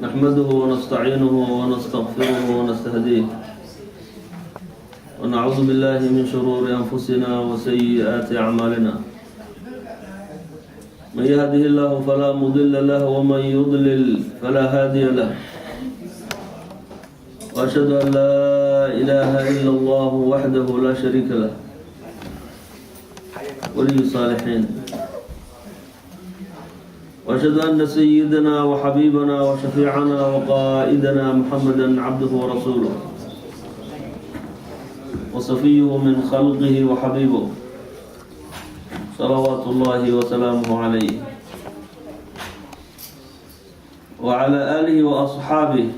نحمده ونستعينه ونستغفره ونستهديه، ونعوذ بالله من شرور أنفسنا وسيئات أعمالنا. من يهده الله فلا مضل له، ومن يضلل فلا هادي له. وأشهد أن لا إله إلا الله وحده لا شريك له، ولي الصالحين. وأشهد أن سيدنا وحبيبنا وشفيعنا وقائدنا محمدا عبده ورسوله وصفيه من خلقه وحبيبه، صلوات الله وسلامه عليه وعلى آله وأصحابه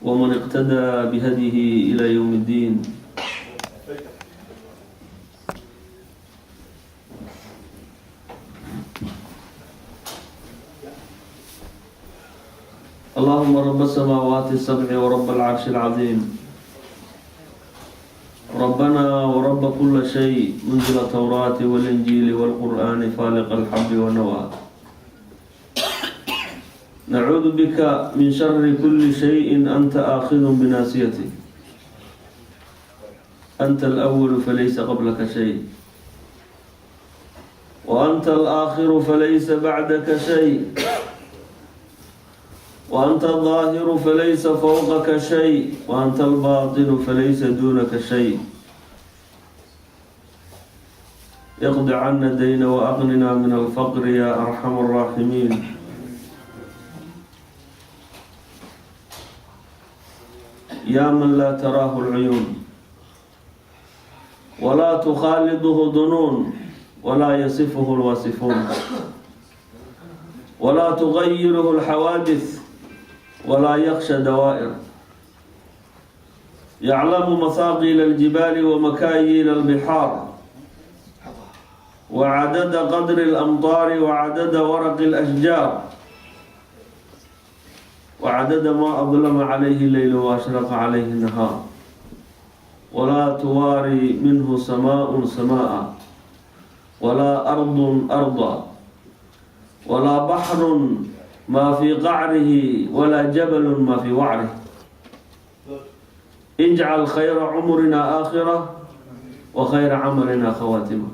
ومن اقتدى بهديه إلى يوم الدين. اللهم رب السماوات السبع ورب العرش العظيم، ربنا ورب كل شيء، منزل التوراة والإنجيل والقرآن، فالق الحب والنوى، نعوذ بك من شر كل شيء، أنت آخذ بناصيته. أنت الأول فليس قبلك شيء، وأنت الآخر فليس بعدك شيء، وأنت الظاهر فليس فوقك شيء، وأنت الباطن فليس دونك شيء. اقض عنا الدين وأغننا من الفقر يا أرحم الراحمين. يا من لا تراه العيون ولا تخالطه ظنون ولا يصفه الواصفون ولا تغيره الحوادث ولا يخشى دوائر، يعلم مثاقيل الجبال ومكاييل البحار وعدد قدر الأمطار وعدد ورق الأشجار وعدد ما أظلم عليه الليل وأشرق عليه النهار، ولا تواري منه سماء سماء ولا أرض أرضا ولا بحر ما في قعره ولا جبل ما في وعره. اجعل خير عمرنا آخرة وخير عملنا خواتمه.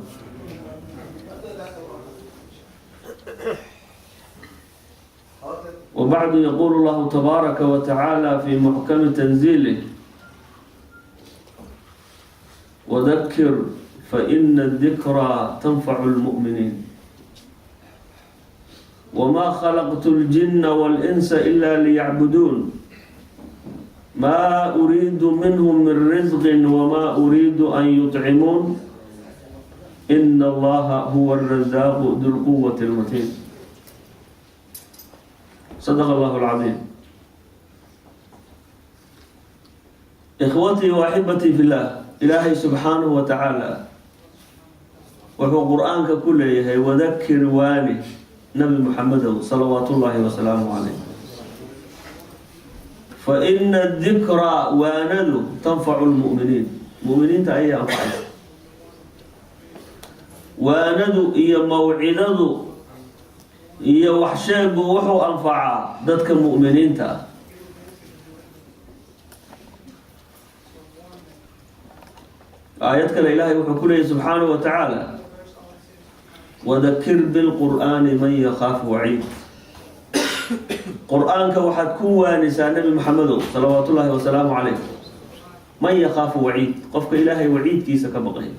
وبعد، يقول الله تبارك وتعالى في محكم تنزيله: وذكر فإن الذكرى تنفع المؤمنين. وما خلقت الجن والإنس إلا ليعبدون، ما أريد منهم من رزق وما أريد أن يطعمون، إن الله هو الرزاق ذو القوة المتين. صدق الله العظيم. إخوتي وأحبتي في الله، Ilaahay subxaanahu wa tacaala wuxuu Qur-aanka ku leeyahay: wadakir, waani, Nabi Muxamedow, salawaat ullaahi wasalaamu calayh, fa ina dikraa, waanadu, tanfacu lmu'miniin, mu'miniinta ayay anfacaysa. Waanadu iyo mawcidadu iyo waxsheegu wuxuu anfacaa dadka mu'miniinta ah. Aayad kale Ilaahay wuxuu ku leeyahy subxaanahu wa tacaala: wadakir bilqur'aani man yakhaafu waciid. Qur-aanka waxaad ku waanisaa, Nebi Maxamedow, salawaat ullaahi wasalaamu calayh, man yakhaafu waciid, qofka Ilaahay waciidkiisa ka baqay.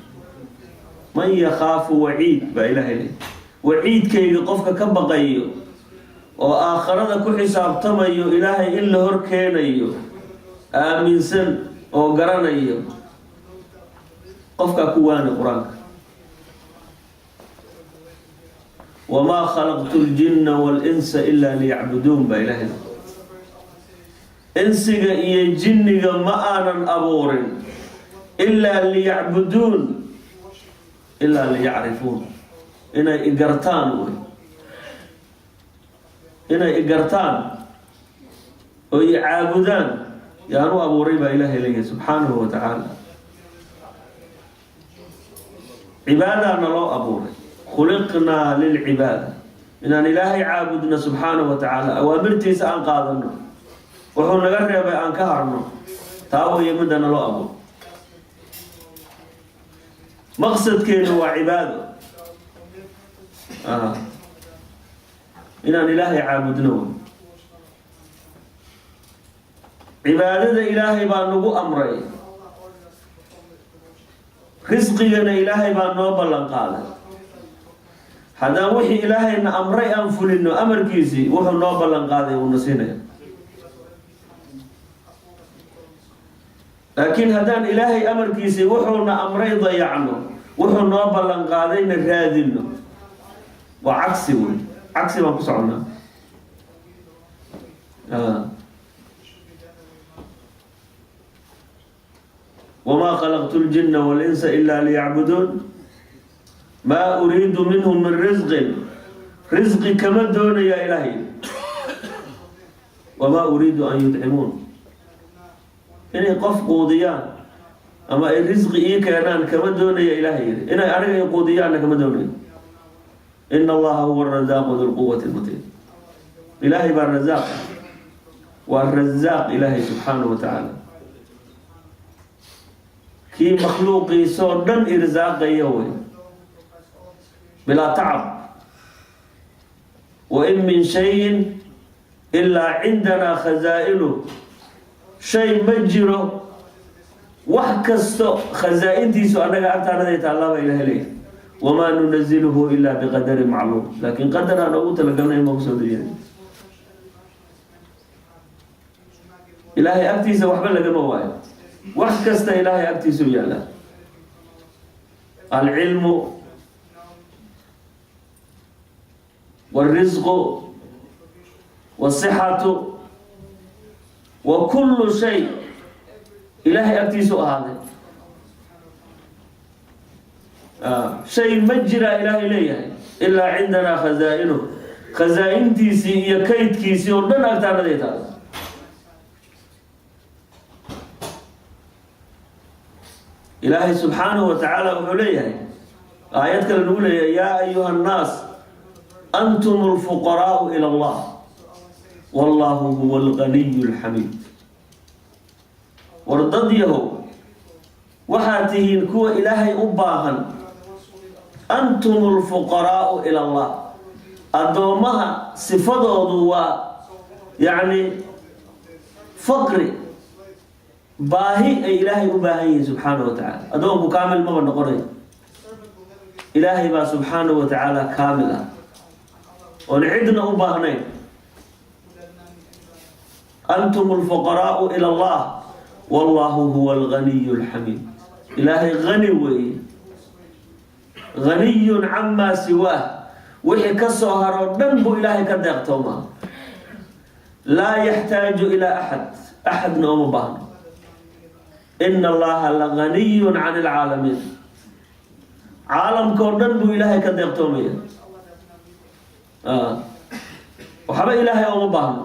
Man yakhaafu waciid baa Ilahay leey. Waciidkayga qofka ka baqayo oo aakharada ku xisaabtamayo, Ilaahay in la hor keenayo aaminsan oo garanayo, qofkaa ku waani Qur-aanka. Wamaa khalaqtu ljinna walinsa ilaa liyacbuduun baa Ilahay. Insiga iyo jinniga ma aanan abuurin ilaa liyacbuduun, ilaa liyacrifuun, inay igartaan wey, inay igartaan oo i caabudaan yaan u abuuray baa Ilaahay leeyahay subxaanahu wa tacaala. Cibaadaana loo abuuray, khuliqnaa lilcibaada. Inaan Ilaahay caabudno subxaanahu wa tacaala, awaamirtiisa aan qaadano, wuxuu naga reebay aan ka harno. Taa weeye midda naloo abuur. Maqsadkeenu waa cibaado, inaan Ilaahay caabudno wey. Cibaadada Ilaahay baa nagu amray, risqigana Ilaahay baa noo ballan qaaday. Haddaan wixii Ilaahayna amray aan fulino amarkiisii, wuxuu noo ballan qaaday uuna siinaya. Laakiin haddaan Ilaahay amarkiisii, wuxuuna amray, dayacno, wuxuu noo ballan qaadayna raadino, waa cagsi wey, cagsi baan ku soconnaa. Wamaa khalaqtu ljina walinsa ila liyacbuduun, maa uriidu minhum min risqin, risqi kama doonaya Ilaahay, wamaa uriidu an yudcimuun, inay qof quudiyaan ama ay risqi ii keenaan kama doonaya. Ilaahay yidhi inay aniga i quudiyaanna kama doonayo. Ina Allaha huwa arazaaqu du lquwati lmatiin. Ilaahay baa razaaq, waa razaaq Ilaahay subxaanahu wa tacaala, kii makhluuqiisoo dhan irsaaqaya wey bilaa tacab. Wa in min shayin ilaa cindanaa khazaa'inuh, shay ma jiro, wax kasto khasaa-intiisu annaga agtaanaday taallaa baa Ilahay leeyahay. Wamaa nunaziluhu ilaa biqadarin macluum, laakiin qadar aan ugu talagalnay ma kusoo dejinay. Ilaahay agtiisa waxba lagama waayo, wax kasta Ilaahay agtiisuu yaallaa. Alcilmu wاlrisqu wاsixatu wa kullu shay Ilaahay agtiisu ahaaday. Shay ma jiraa Ilaahay leeyahay ilaa cindanaa khazaa'inuh, khasaa-intiisii iyo kaydkiisii oo dhan agtaanaday taala. Ilaahay subxaanahu wa tacaala wuxuu leeyahay aayad kale nagu leeyahay: yaa ayuha annaas antum alfuqaraau ila Allah wallahu huwa alganiyu alxamiid. War dad yahow, waxaad tihiin kuwa Ilaahay u baahan. Antum alfuqaraau ila Allah. Addoommaha sifadoodu waa yacni faqri, baahi ay Ilaahay u baahan yihiin subxaanahu wa tacaala. Addoonku kaamil maba noqonayo, Ilaahay baa subxaanahu wa tacaala kaamil ah oon cidna u baahnayn. Antum alfuqaraau ila Allah wallahu huwa alganiyu alxamiid. Ilaahay hani weeye, haniyun camaa siwaah, wixii ka soo haroo dhan buu Ilaahay ka deeqtoomaa. Laa yaxtaaju ilaa axad, axadna uma baahno. Ina Allaha laganiyun can ilcaalamiin, caalamka oo dhan buu Ilaahay ka deeqtoomaya, waxba Ilaahay ooma baahno.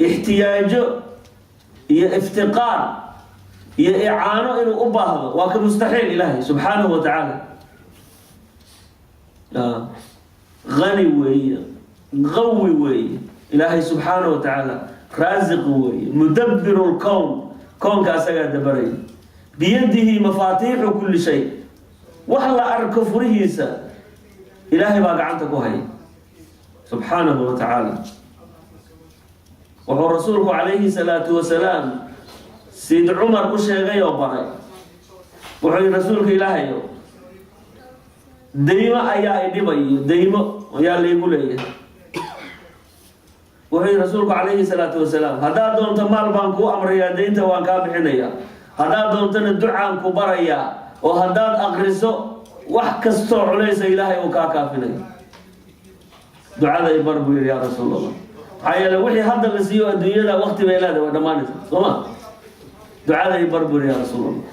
Ixtiyaajo iyo iftiqaar iyo icaano inuu u baahdo waa ka mustaxiil Ilaahay subxaanahu wa tacaala. Hani weeye, qawi weeye Ilaahay subxaanahu wa tacaala, raasiq weeye, mudabiru lkown, koonka asagaa dabaraya. Biyadihi mafaatiixu kulli shay, wax la arko furihiisa Ilaahay baa gacanta ku haya subxaanahu wa tacaala. Wuxuu rasuulku calayhi salaatu wasalaam Sayid Cumar u sheegay oo baray, wuxuu yihi: rasuulka Ilaahayo, deymo ayaa i dhibayo, deymo ayaa laygu leeyahay. Wuxuu yihi rasuulku calayhi salaatu wasalaam: haddaad doonto maal baan kuu amrayaa, deynta waan kaa bixinayaa. Haddaad doontona ducaan ku barayaa, oo haddaad akriso wax kastoo culaysa Ilaahay uu kaa kaafinayo. Ducada i bar, buu yihi, yaa rasuul Allah. Maxaa yeele wixii hadda la siiyo adduunyada wakti bay leedahay, waa dhammaanaysa, soo ma? Ducada i bar, buu yihi, yaa rasuul Allah.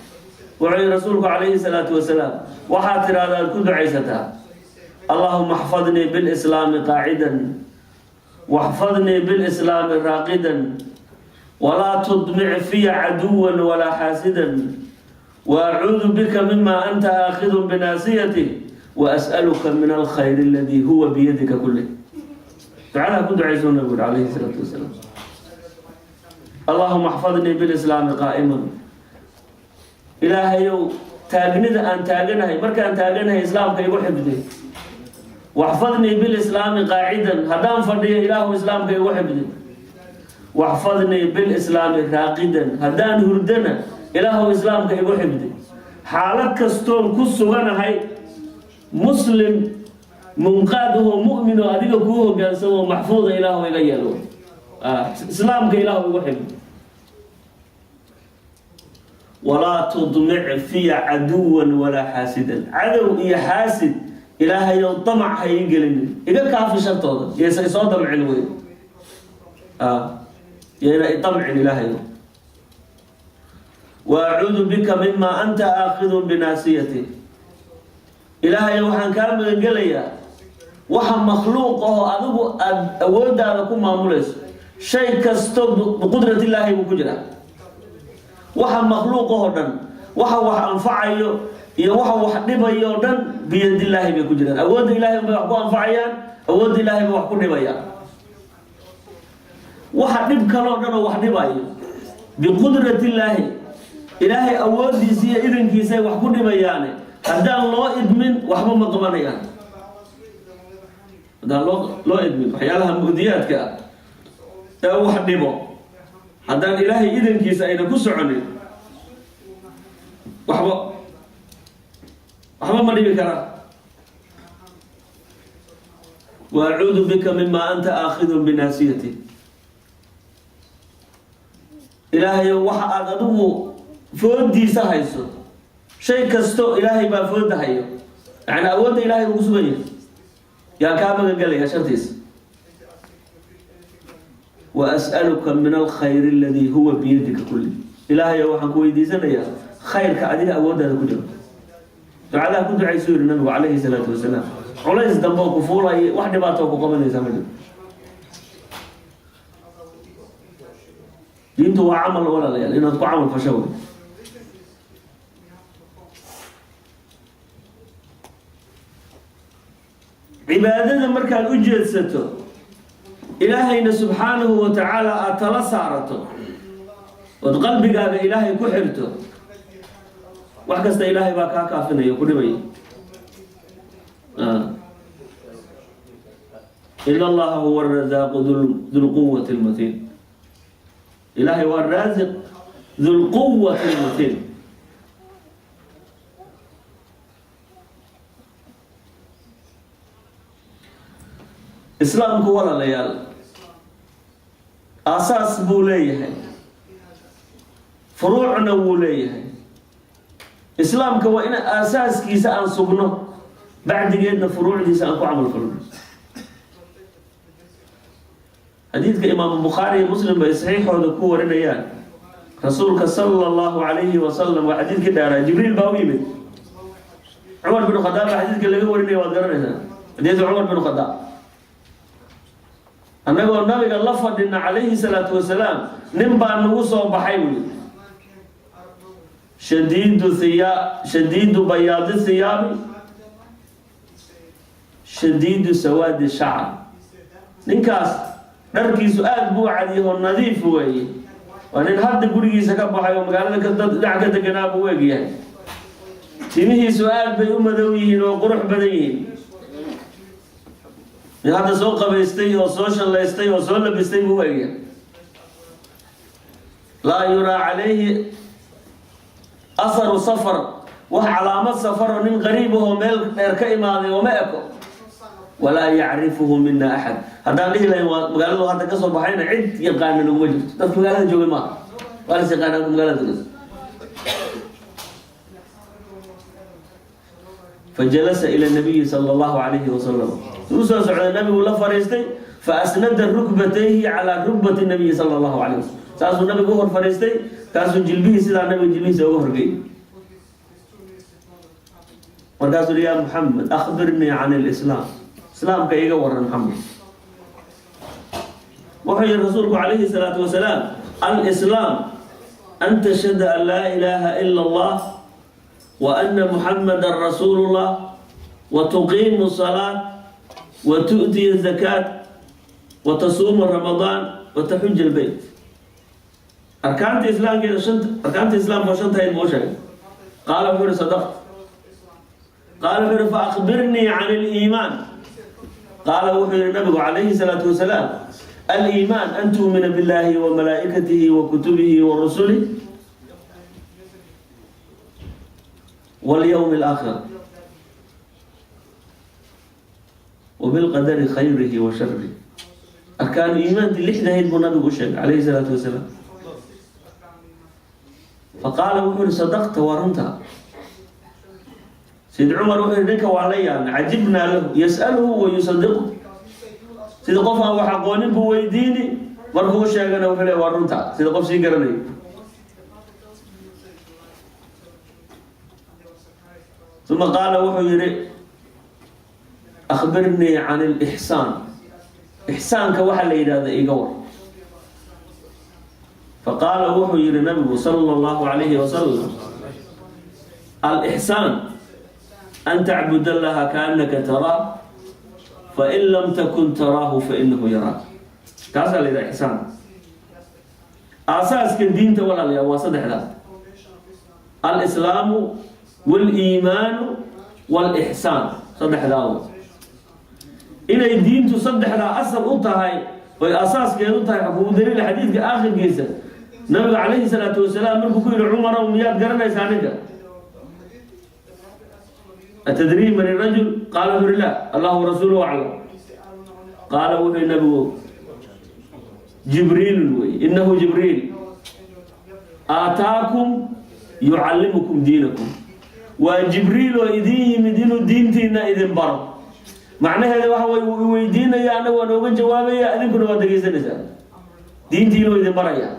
Wuxuu yihi rasuulku calayhi salaatu wasalaam: waxaad tidhahdaa, aad ku ducaysataa: allahuma axfadnii bilislaami qaacidan, waxfadnii bilislaami raaqidan, walaa tudmic fiya caduwan walaa xaasidan, waacuudu bika mima anta aakhidun binaasiyatih. Wa as'aluka min alkhayr aladi huwa biyadika kulih. Ducadaa ku ducaysuu nabigu yidhi calayhi salaatu wasalaam. Allahuma axfadnii bilislaami qaa'iman. Ilaahayow, taagnida aan taaganahay, markaan taaganahay islaamka igu xifdi. Waxfadnii bilislaami qaacidan, haddaan fadhiyo ilaahu islaamka igu xifdi. Waxfadnii bilislaami raaqidan, haddaan hurdana ilaahu islaamka igu xifdi. Xaalad kastoon ku suganahay muslim munqaad ahoo mu'min oo adiga kuu hogaansamo oo maxfuuda ilaahu iga yeelo. Islaamka ilaahu igu xifdi. Walaa tudmic fiya caduwan walaa xaasidan, cadow iyo xaasid ilaahayow damac ha ii gelinin, iga kaafi shartooda, yaysa isoo damcin wey, yayna idamcin ilaahayow. Wa acuudu bika mima anta aakhidun binaasiyati. Ilaahayow, waxaan kaa magangelayaa waxa makhluuq ahoo adigu aada awooddaada ku maamulayso. Shay kasto biqudrat illaahi buu ku jiraa. Waxa makhluuq ahoo dhan, waxa wax anfacayo iyo waxa wax dhibayo o dhan, biyadillaahi bay ku jiraan. Awoodda ilahay bay wax ku anfacayaan, awoodda ilahay bay wax ku dhibayaan. Waxa dhib kaloo dhan oo wax dhibayo biqudratillaahi, ilaahay awooddiisa iyo idankiisay wax ku dhibayaane, haddaan loo idmin waxba ma qabanayaan. Haddaan loo idmin waxyaalaha mu'diyaadka ah ee wax dhibo, haddaan ilaahay idankiisa ayna ku soconin, waxba ma dhibi karaan. Wa acuudu bika mima anta aakhidun binaasiyati. Ilaahayow, waxa aada adigu foodiisa hayso, shay kasto ilaahay baa fooda hayo, yani awoodda ilaahay ugu sugan yahay, yaan kaa magan gelaya shartiisa. Wa as'aluka min alkhayr aladi huwa biyadika kulli. Ilaahayow, waxaan ku weydiisanayaa khayrka adiga awooddaada ku jiro. Ducadaa ku ducaysuu yihi nabigu calayhi salaatu wasalaam. Culays dambe oo ku fuulay, wax dhibaato oo ku qabanaysaa ma jiro. Diintu waa camal, walaalayaal, inaad ku camal fasho wey. Cibaadada markaad u jeedsato, ilaahayna subxaanahu wa tacaala aada tala saarato, ood qalbigaaga ilaahay ku xirto, wax kasta ilaahay baa kaa kaafinaya ku dhibaya. In allaha huwa arazaaqu dulquwati lmatiin. Ilaahay waa raasiq dulquwati lmatiin. Islaamku, walaalayaal, aasaas buu leeyahay, furuucna wuu leeyahay. Islaamka waa in aasaaskiisa aan sugno, bacdigeedna furuucdiisa aan ku camal falno. Xadiidka imaamu Bukhaari iyo Muslim bay saxiixooda ku warinayaan, rasuulka sala allahu calayhi wasalam, waa xadiidkii dheeraa. Jibriil baa u yimid Cumar bin Khadaab baa xadiidka laga warinaya, waad garanaysaa xadiidka Cumar bin Khadaab. Annagoo nabiga la fadhina calayhi salaatu wasalaam, nin baa nagu soo baxay buu yidhi. Shadiidu hiyaa, shadiidu bayaadi thiyaabi, shadiidu sawaadi shacar. Ninkaas dharkiisu aada buu cadyaho, nadiif weeye. Waa nin hadda gurigiisa ka baxay oo magaalada dad dhinac ka deganaa buu u egyahay. Timihiisu aada bay u madow yihiin oo qurux badan yihiin. Nin hadda soo qabaystay oo soo shallaystay oo soo labistay buu u egyahay. Laa yuraa calayhi aharu safar, wax calaamad safaro, nin qariib ahoo meel dheer ka imaaday ooma eko. Walaa yacrifuhu mina axad. Haddaan dhihi lahayn waa magaaladu hadda kasoo baxayna, cid yaqaana naguma jirto. Dadka magaalada joogay maaha, waa las yaqaana magaalada joogay. Fajalasa ila nabiyi sala allahu calayhi wasalam. Uu soo socday, nabigu la fariistay. Faasnada rukbatayhi calaa rukbati nabiyi sala allahu calayh wasalam. Saasuu nabigu u hor fariistay, kaasuu jilbihii sidaa nabiga jilbihiisa uga horgeeyey. Markaasuu yihi: "Ya Muxamed, akhbirnii can lislaam." Islaamka iga waran, Maxamed. Wuxuu yihi rasuulku calayhi salaatu wasalaam: "Alislaam an tashhada an laa ilaaha ila allah wa ana muxamada rasuulu llah." Wa tuqiimu salaat, wa tu'tiya zakaat, wa tasuumu ramadaan, wa taxuja albeyt. Arkaanta islaamkeeda shanta, arkaanta islaamka oo shantahayd buu sheegay. Qaala, wuxuu yihi: "Sadaqt." Qaala, wuxuu yihi: "Fa akhbirnii can aliimaan." Qaala, wuxuu yihi nabigu calayhi salaatu wasalaam: "Aliimaan an tu'mina billahi wa malaa'ikatihi wa kutubihi wa rusulih walyawmi alaakhir wa bilqadari khayrihi wa sharih." Arkaanu iimaantii lixdahayd buu nabigu u sheegay calayhi salaatu wasalaam. Faqaala, wuxuu yihi: "Sadaqta, waa runta." Sayid Cumar wuxuu yihi: "Ninka waa la yaabnay, cajibnaa lahu, yas'aluhu wa yusadiqu." Sida qof aan wax aqoonin buu weydiini, markuu u sheegana wuxuu le: "Waa runta," sida qof sii garanayo. Uma qaala, wuxuu yihi: "Akhbirnii can alixsaan." Ixsaanka waxaa la yidhahda iga war. Faqaala, wuxuu yihi nabigu sala allahu calayhi wasalam: "Alixsaan an tacbud allaha kaanaka taraa, fain lam takun taraahu fainahu yaraak. Taasaa la yidhaha ixsaan. Aasaaska diinta, walaalayaal, waa saddexdaas: alislaamu wاliimaanu wاlixsaan. Saddexdaa wey. Inay diintu saddexdaa asal u tahay oy asaaskeedu tahay kugu daliila xadiidka aakhirkiisa nabiga calayhi salaatu wasalaam markuu ku yihi: "Cumarow, miyaad garanaysaa ninka? Atadrii man irajul?" Qaala, wuxu uhi: "La, allahu rasuuluhu aclam." Qaala, wuxuu nabigu: "Jibriilun wey, inahu Jibriil aataakum yucallimukum diinakum." Waa Jibriil oo idin yimid inuu diintiina idin baro. Macnaheeda waxa way, wuu weydiinaya, annaga waan ooga jawaabaya, idinkuna waad dhegeysanaysaa. Diintii inuu idin baraya.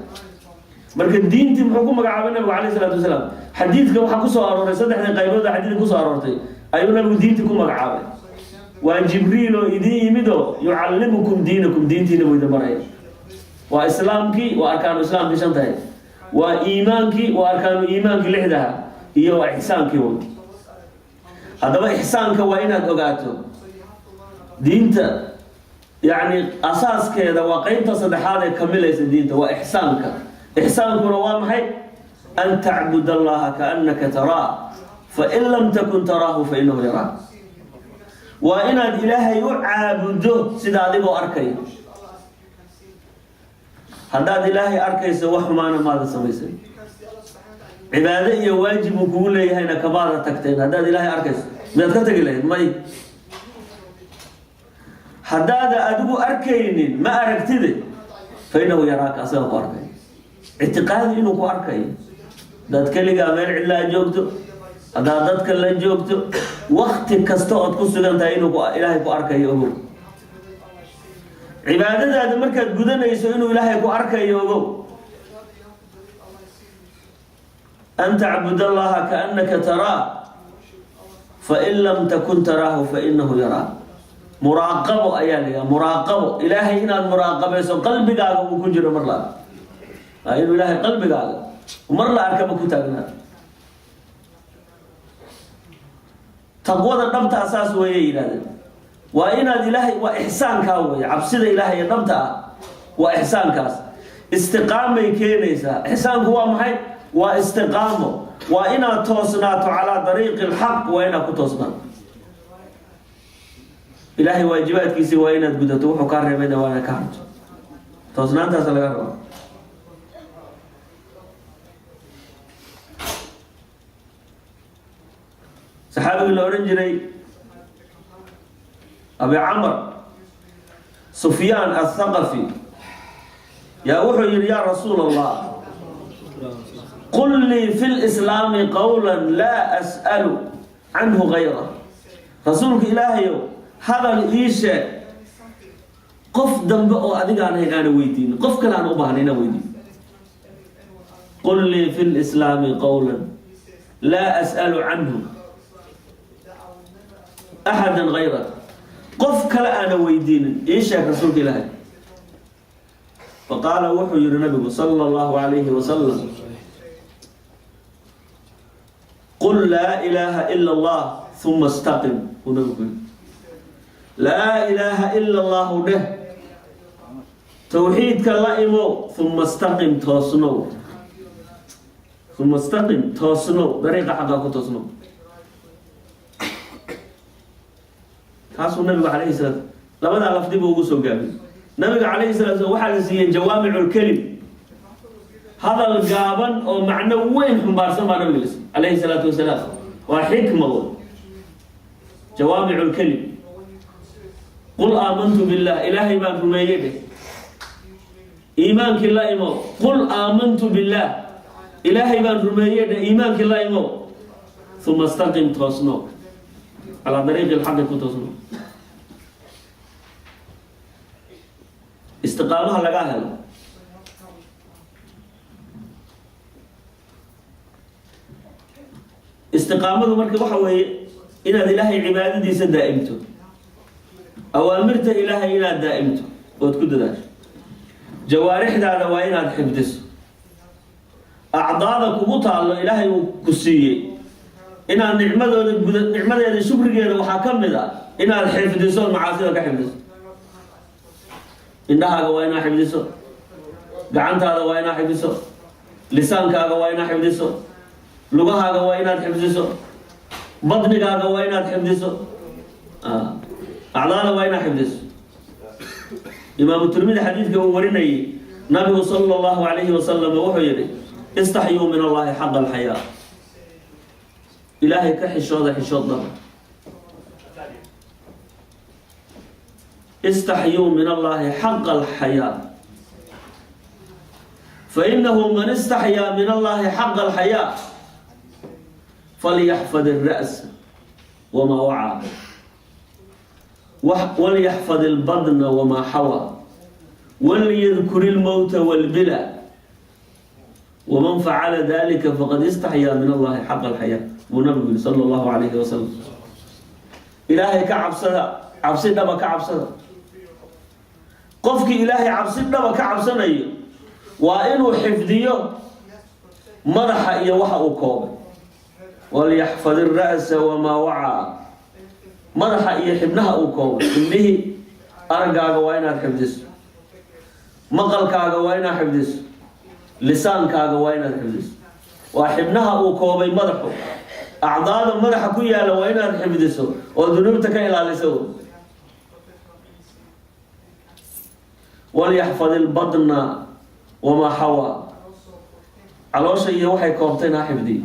Marka diintii muxuu ku magacaabay nabigu calayh isalaatu wasalaam? Xadiidka waxaa kusoo arooray saddexdii qaybood oo xadiidka kusoo aroortay ayuu nabigu diintii ku magacaabay. Waa Jibriil oo idin yimid oo yucallimukum diinakum, diintiina buu idin baraya. Waa islaamkii, waa arkaanu islaamkii shantahay, waa iimaankii, waa arkaanu iimaankii lixdaha, iyo waa ixsaankii wey. Haddaba ixsaanka waa inaad ogaato. Diinta yacni asaaskeeda waa qeybta saddexaad ee kamilaysa diinta, waa ixsaanka. Ixsaankuna waa maxay? An tacbud allaha kaannaka taraah, fain lam takun taraahu fainahu yaraak. Waa inaad Ilaahay u caabuddo sida adigoo arkaya. Haddaad Ilaahay arkayso, wax xumaana maada samaysan, cibaado iyo waajib uu kugu leeyahayna kamaada tagteen. Haddaad Ilaahay arkayso, miyaad ka tagi lahayd? May. Haddaada adigu arkaynin, ma aragtide, fa innahu yaraaka, asaga ku arkay. Ictiqaadi inuu ku arkayo. Haddaad keligaa meel cidlaa joogto, haddaad dadka la joogto, wakti kasta ood ku sugan tahay inuu Ilaahay ku arkayo ogow. Cibaadadaada markaad gudanayso inuu Ilaahay ku arkayo ogow. An tacbud allaha kaannaka taraah, fain lam takun taraahu fainahu yaraak. Muraaqabo ayaa la yidhaha. Muraaqabo, Ilaahay inaad muraaqabayso, qalbigaaga uu ku jiro mar la arko. Waa inuu Ilaahay qalbigaaga mar la arkaba ku taagnaa. Taqwada dhabta asaas weeye yidhahdeen. Waa inaad Ilaahay, waa ixsaankaa weeye. Cabsida Ilaahay ee dhabta ah waa ixsaankaas. Istiqaamay keenaysaa. Ixsaanku waa maxay? Waa istiqaamo. Waa inaad toosnaato calaa dariiqi alxaq. Waa inaad ku toosnaato Ilaahay waajibaadkiisi, waa inaad gudato wuxuu kaa reebayna, waa inaad ka harto. Toosnaantaas laga rabaa. Saxaabigii la odhan jiray Abi Camr Sufyaan Athaqafi yaa wuxuu yihi: "Yaa Rasuul Allah, qul lii fi lislaami qawla laa as'alu canhu gayra." Rasuulka Ilaahayow, hadal ii sheeg qof dambe oo adiga aan ahayn aana weydiinin, qof kale aan u baahna inaan weydiin. "Qul lii fi lislaami qawla laa as'alu canhu axada gayrak." Qof kale aana weydiinin ii sheeg, rasuulka Ilaahay. Faqaala, wuxuu yihi nabigu sala allahu alayhi wasalam: "Qul laa ilaaha ila allah Uma istaqim, uu nabigu ku yidhi. Laa ilaaha ila allahu dheh, towxiidka la imo. Uma istaqim, toosnow. Uma istaqim, toosnow, dariiqa xaqaa ku toosnow. Taasuu nabigu calayhi salaam labadaa lafdi buu ugu soo gaabiyey. Nabiga calayhi salatu slam waxaa la siiyey jawaamiculkelim, hadal gaaban oo macno weyn xumbaarsan baa nabiga la siiyey calayhi salaatu wasalaam. Waa xikma wey, jawaamiculkelim. Qul aamantu billah, ilaahay baan rumeeyey dheh, iimaankii la imo. Qul aamantu billah, ilaahay baan rumeeyey dheh, iimaankii la imo. Uma istaqim, toosno, calaa dariiqi lxaqi ku toosno. Istiqaamaha lagaa helo istiqaamadu marka waxa weeye inaad ilaahay cibaadadiisa daa'imto, awaamirta ilaahay inaad daa'imto ood ku dadaasho. Jawaarixdaada waa inaad xifdiso, acdaada kugu taallo ilaahay uu ku siiyey inaad nicmadooda guda. Nicmadeeda shukrigeeda waxaa ka mid a inaad xifdiso ood macaasida ka xifdiso. Indhahaaga waa inaad xifdiso, gacantaada waa inaad xifdiso, lisaankaaga waa inaad xifdiso, lugahaaga waa inaad xifdiso, badnigaaga waa inaad xifdiso, acdaada waa inaad xifdiso. Imaamu Tirmidi xadiidka uu warinayay, nabigu sala allahu calayhi wasalam wuxuu yidhi: istaxyuu min allahi xaqa alxayaa, ilaahay ka xishooda xishood dhaba. Istaxyuu min allahi xaqa alxayaa, fainahu man istaxyaa min allahi xaqa alxayaa falyaxfad الra's wmaa wacaa, walyaxfad اlbadna wamaa xawaa, waliyadkur اlmowta wاlbila, waman facala dalika faqad istaxyaa min allahi xaqa alxayaa, buu nabigu yihi sala allahu calayhi wasalam. Ilaahay ka cabsada, cabsi dhaba ka cabsada. Qofkii ilaahay cabsi dhaba ka cabsanayo waa inuu xifdiyo madaxa iyo waxa uu koobay. Walyaxfad ira'sa wamaa wacaa, madaxa iyo xibnaha uu koobay. Xibnihii araggaaga waa inaad xifdiso, maqalkaaga waa inaad xifdiso, lisaankaaga waa inaad xifdiso. Waa xibnaha uu koobay madaxu. Acdaada madaxa ku yaala waa inaad xifdiso oo dunuubta ka ilaaliso. Walyaxfad ilbadna wamaa xawaa, caloosha iyo waxay koobtayna ha xifdiyo.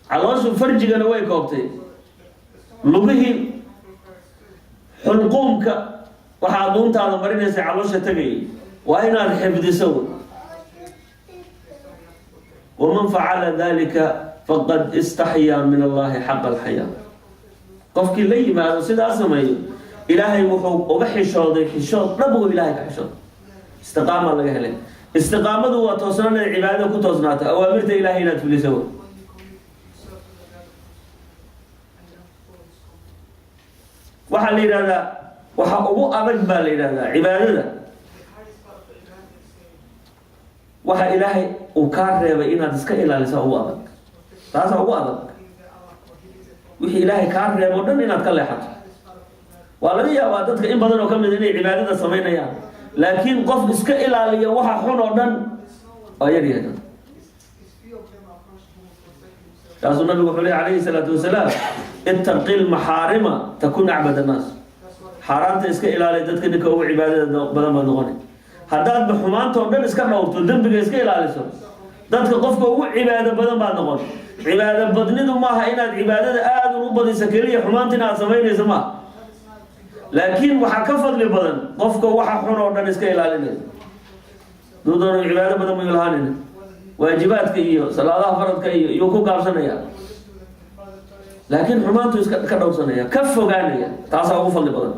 Calooshu farjigana way koobtay, lugihii, xulquumka, waxaa dhuuntaada marinaysa caloosha tegayay, waa inaad xifdiso. Waman facala dalika faqad istaxyaa min allahi xaqa alxayaa. Qofkii la yimaado sidaa sameeyo, ilaahay wuxuu uga xishooday xishood dhab uu ilaahay ka xishooday. Istiqaamaa laga helay. Istiqaamadu waa toosnaan inaad cibaadada ku toosnaato, awaamirta ilahay inaad fuliso. Waxaa la yidhahdaa, waxa ugu adag baa la yidhahdaa cibaadada, waxa ilaahay uu kaa reebay inaad iska ilaalisa ugu adag, taasaa ugu adag. Wixii ilaahay kaa reebo o dhan inaad ka leexato. Waa laga yaabaa dadka in badan oo ka mid inay cibaadada samaynayaan, laakiin qof iska ilaaliya waxa xun oo dhan waa yar yahay. Kaasuu nabigu wuxuu ley calayhi salaatu wasalaam: ittaqi lmaxaarima takun acbad annaas. Xaaraanta iska ilaali, dadka ninka ugu cibaadada badan baad noqonay. Haddaadba xumaanta oo dhan iska dhowrto, dembiga iska ilaaliso, dadka qofka ugu cibaado badan baad noqon. Cibaado badnidu maaha inaad cibaadada aada u badiso keliya, xumaantina aad samaynayso maaha, laakiin waxaa ka fadli badan qofka waxa xun oo dhan iska ilaalinaya. Duu doono cibaado badan mayu lahaanina, waajibaadka iyo salaadaha faradka iyo iyuu ku gaabsanaya, laakiin xumaantu iska ka dhowrsanaya, ka fogaanaya, taasaa ugu fadli badan.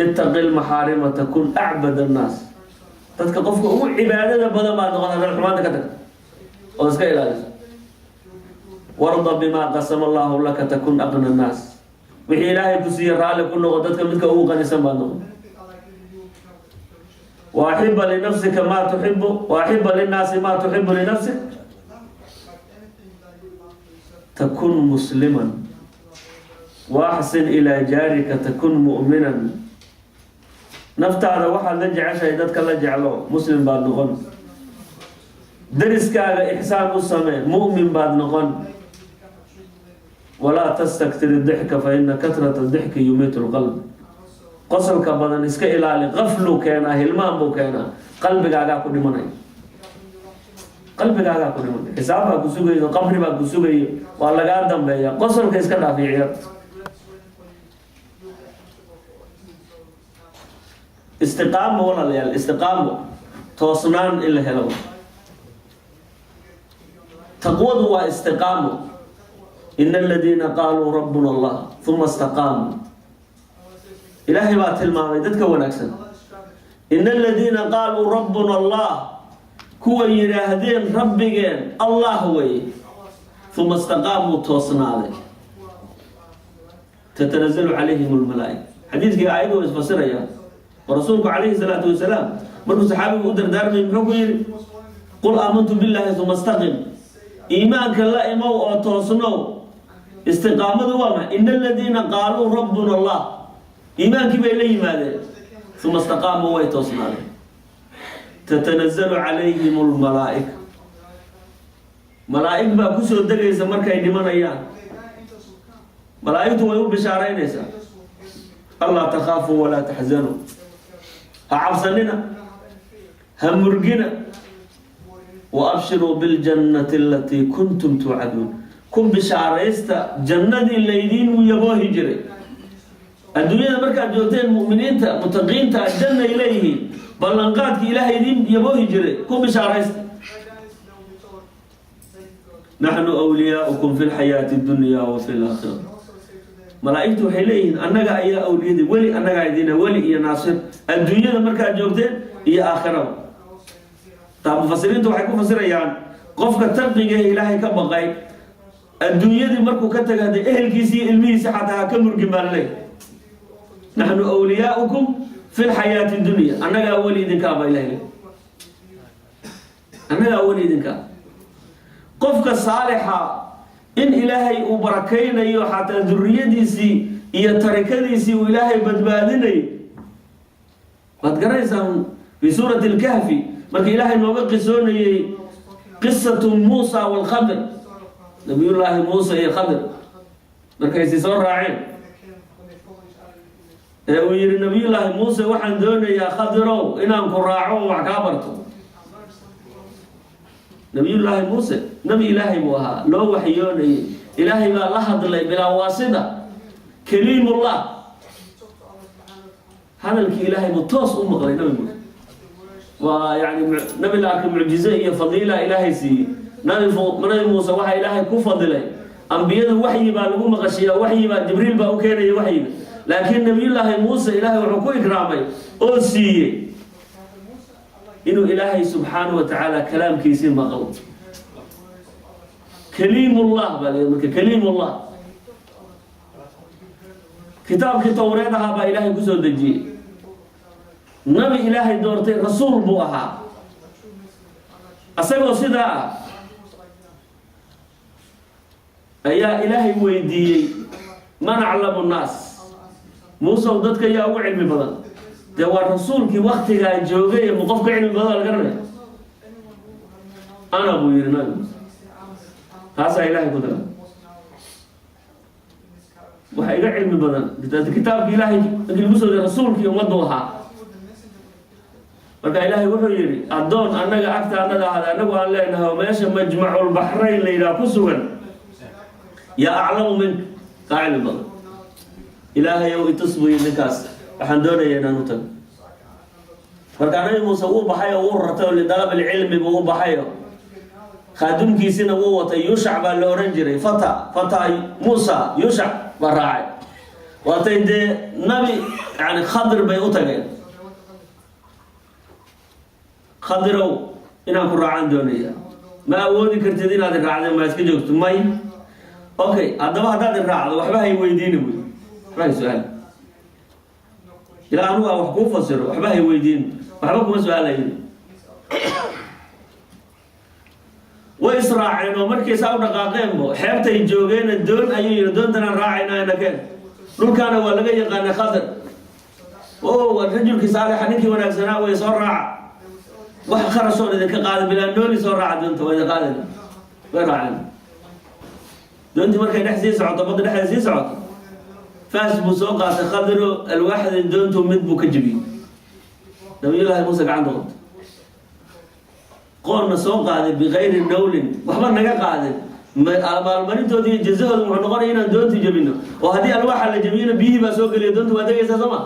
Ittaqi lmaxaarima takun acbad annaas. Dadka qofka ugu cibaadada badan baad noqon haddaad xumaanta ka tagto oo iska ilaaliso. Warda bimaa qasama allahu laka takun aqna annaas. Wixii ilaahay ku siiye raalli ku noqo, dadka midka ugu qanisan baad noqon. Waaxiba linafsika maa tuxibu, waaxiba linnaasi maa tuxibu linafsik. Takun musliman, wa axsin ilaa jaarika takun mu'minan. Naftaada waxaad la jeceshahay dadka la jeclo, muslim baad noqon. Dariskaaga ixsaan u samee, mu'min baad noqon. Walaa tastaktir dixka, fa ina katrata dixki yumiitu lqalb. Qosolka badan iska ilaali, qafluu keenaa, hilmaan buu keenaa, qalbigaagaa ku dhimanaya, qalbigaagaa ku dhimanaya. Xisaab baa ku sugayo, qabri baa ku sugayo, waa lagaa dambeeya. Qosolka iska dhaafiy ciyaarta. Istiqaamo, walaalayaal, istiqaamo, toosnaan in la helo. Taqwadu waa istiqaamo. Ina aladiina qaaluu rabbuna Allah uma istaqaamuu. Ilaahay baa tilmaamay dadka wanaagsan. Ina aladiina qaaluu rabbuna Allah, kuwa yidhaahdeen rabbigeen Allah weye, uma istaqaamuu, toosnaaday, tatanazalu calayhim lmalaaika. Xadiidkii aayadu waa isfasiraya oo rasuulku calayhi salaatu wasalaam markuu saxaabigu u dardaarmay, muxuu ku yidhi? Qul aamantu billahi uma istaqim. Iimaanka la imow oo toosnow. Istiqaamadu waa ma? Ina aladiina qaaluu rabbuna Allah, iimaankii bay la yimaadeen, uma istaqaamuu, way toosnaadeen, tatanazalu calayhim lmalaa'ika, malaa'ig baa kusoo degaysa markay dhimanayaan. Malaa'igtu way u bishaaraynaysaa: allaa takhaafuu walaa taxzanuu, ha cabsanina, ha murgina, wa abshiruu biljannati alatii kuntum tuucaduun, ku bishaaraysta jannadii laydiin yaboohi jiray adduunyada markaad joogteen. Mu'miniinta mutaqiinta jannay leeyihiin. Ballanqaadkii ilaahay idiin yaboohi jiray ku bishaaraysta. Naxnu wliyaaukum fi lxayaati dunya wa fi laakhira. Malaa'igtu waxay leeyihiin: annaga ayaa awliyadii weli, annagaa idina weli iyo naasir adduunyada markaad joogteen iyo aakhiraba. Taa mufasiriintu waxay ku fasirayaan qofka taqiga ee ilaahay ka baqay, adduunyadii markuu ka taga, hadee ehelkiisi iyo ilmihiisa xataa ha ka murgin baa laleeyahy. Naxnu wliyaaukum fi lxayaati dunya, annagaa weli idinkaa baa ilahay, annagaa weli idinkaa. Qofka saalixa in ilaahay uu barakaynayo, xataa duriyadiisii iyo tarikadiisii uu ilaahay badbaadinayo, waad garanaysaan. Fi suurati lkahfi, marka ilaahay nooga qisoonayey qisatu Muusa walkhadir, nabiyullaahi Muuse iyo Khadir markaysi soo raaceen, ee uu yihi nabiyullaahi Muuse: "Waxaan doonayaa, Khadirow, inaan ku raaco oo wax kaa barto." Nabiyullaahi Muuse nabi ilaahay buu ahaa, loo waxyoonayay, ilaahay baa la hadlay bilaa waasida, kaliimullah. Hadalkii ilaahay buu toos u maqlay nabi Muuse. Waa yani nabi la arkay, mucjize iyo fadiila ilaahay siiyey. Nabi Muuse waxaa ilaahay ku fadilay, ambiyadu waxyi baa lagu maqashiya, waxyi baa Jibriil baa u keenaya waxyiga, laakiin nabiyullaahi Muuse ilaahay wuxuu ku ikraamay oo siiyey inuu ilaahay subxaanahu wa tacaala kalaamkiisii maqlo. Kaliimullah baa la marka, kaliimullah. Kitaabkii Towreed ahaa baa ilaahay kusoo dejiyey. Nabi ilaahay doortay, rasuul buu ahaa. Asagoo sidaa ah ayaa ilaahay weydiiyey: "Man aclamu nnaas?" Muusow, dadka yaa ugu cilmi badan? Dee waa rasuulkii waktigaa joogay, ma qof ka cilmi badan la garanaya? "Ana," buu yihi nabi Muuse. Taasaa ilaahay ku dara. Waxa iga cilmi badan kitaabki ilaahay markii lagu soo diray, rasuulkii ummaddu ahaa. Marka ilaahay wuxuu yidhi: "Addoon annaga agta annaga ahada, annagu aan leenahay, oo meesha Majmaculbaxrayn la yidhaha ku sugan, yaa aclamu minka, kaa cilmi badan." "Ilaahay ow, itus," buu yidhi, "ninkaas waxaan doonaya inaan u tago." Markaa nabi Muuse wuu baxay oo wuu rartay oo lidalab ilcilmi buu u baxayo. Khaadimkiisina wuu watay, Yushac baa la ohan jiray. Fata Muusa Yushac baa raacay. Waatay dee nabi yani Khadir bay u tageen. "Khadirow, inaan ku raacaan doonaya, ma awoodi kartid inaad i raacdeen, ma iska joogto?" "May." "Okay, haddaba haddaad i raacdo, waxba hay weydiini," buy, "waxba hay su-aal ilaa anugu aan wax kuu fasiro. Waxba hay weydiin, waxba kuma su-aalayo." Way israaceen oo markii saa u dhaqaaqeenbo xeebtay joogeena doon ayuu yidhi, doontanaan raacaynaa, inakeen. Dhulkaana waa laga yaqaanay Khadar. O rajulkii saalixa, ninkii wanaagsanaa way soo raaca, wax kharashoon idinka qaada bilaa nooli, soo raaca doonta, waa idin qaadayna. Way raaceen doontii. Markay dhex sii socoto, badda dhexdeeda sii socoto, faas buu soo qaatay Khadiro. Alwaaxdii doontu mid buu ka jebiyey. Nabiyullaahi Muuse gacanta qabtay, qoonna soo qaaday bikayri nawlin, waxba naga qaadin. Abaalmarintoodi iyo jazahooda wuxuu noqonaya inaan doonti jebino, oo haddii alwaaxa la jebiyona biyihii baa soo geliya, doonta waa degaysaa, soo ma?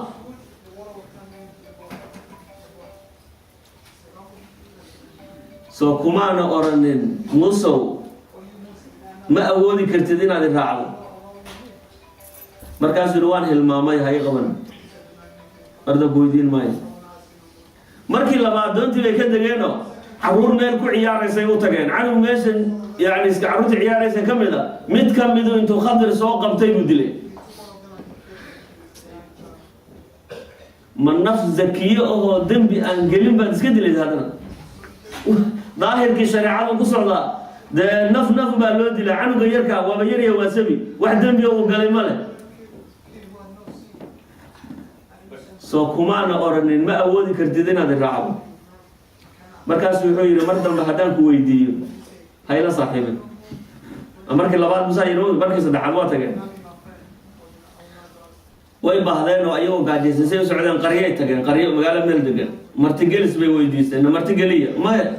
Soo kumaana oranin, Muusow, ma awoodi kartid inaad i raacdo? Markaasuu yihi, waan hilmaamay, hay qaban, arda ku weydiin maayo. Markii labaad doontii bay ka degeenoo caruur meel ku ciyaaraysay u tageen. Canug meeshan yani iska carruurta ciyaaraysa ka mid a, mid ka midu intuu Khadir soo qabtay buu dilay. Ma naf zakiye ahoo dembi aan gelin baad iska dilaysa? Haddana daahirkii shareecadu ku socdaa dee naf naf baa loo dilaa. Canuga yarka waaba yarya, waa sabi, wax dembiga uu galay ma leh. Soo kumaana oranin, ma awoodi kartid inaad i raacdo? Markaasu wuxuu yidhi, mar dambe haddaan ku weydiiyo hayla saaxiibin. Markii labaad musaa yidhi. Markii saddexaad waa tageen, way baahdeen oo ayagoo gaajaysan say u socdeen qaryay tageen, qaryo magaalo meel degan. Martigelis bay weydiisteen. Martigeliya maya,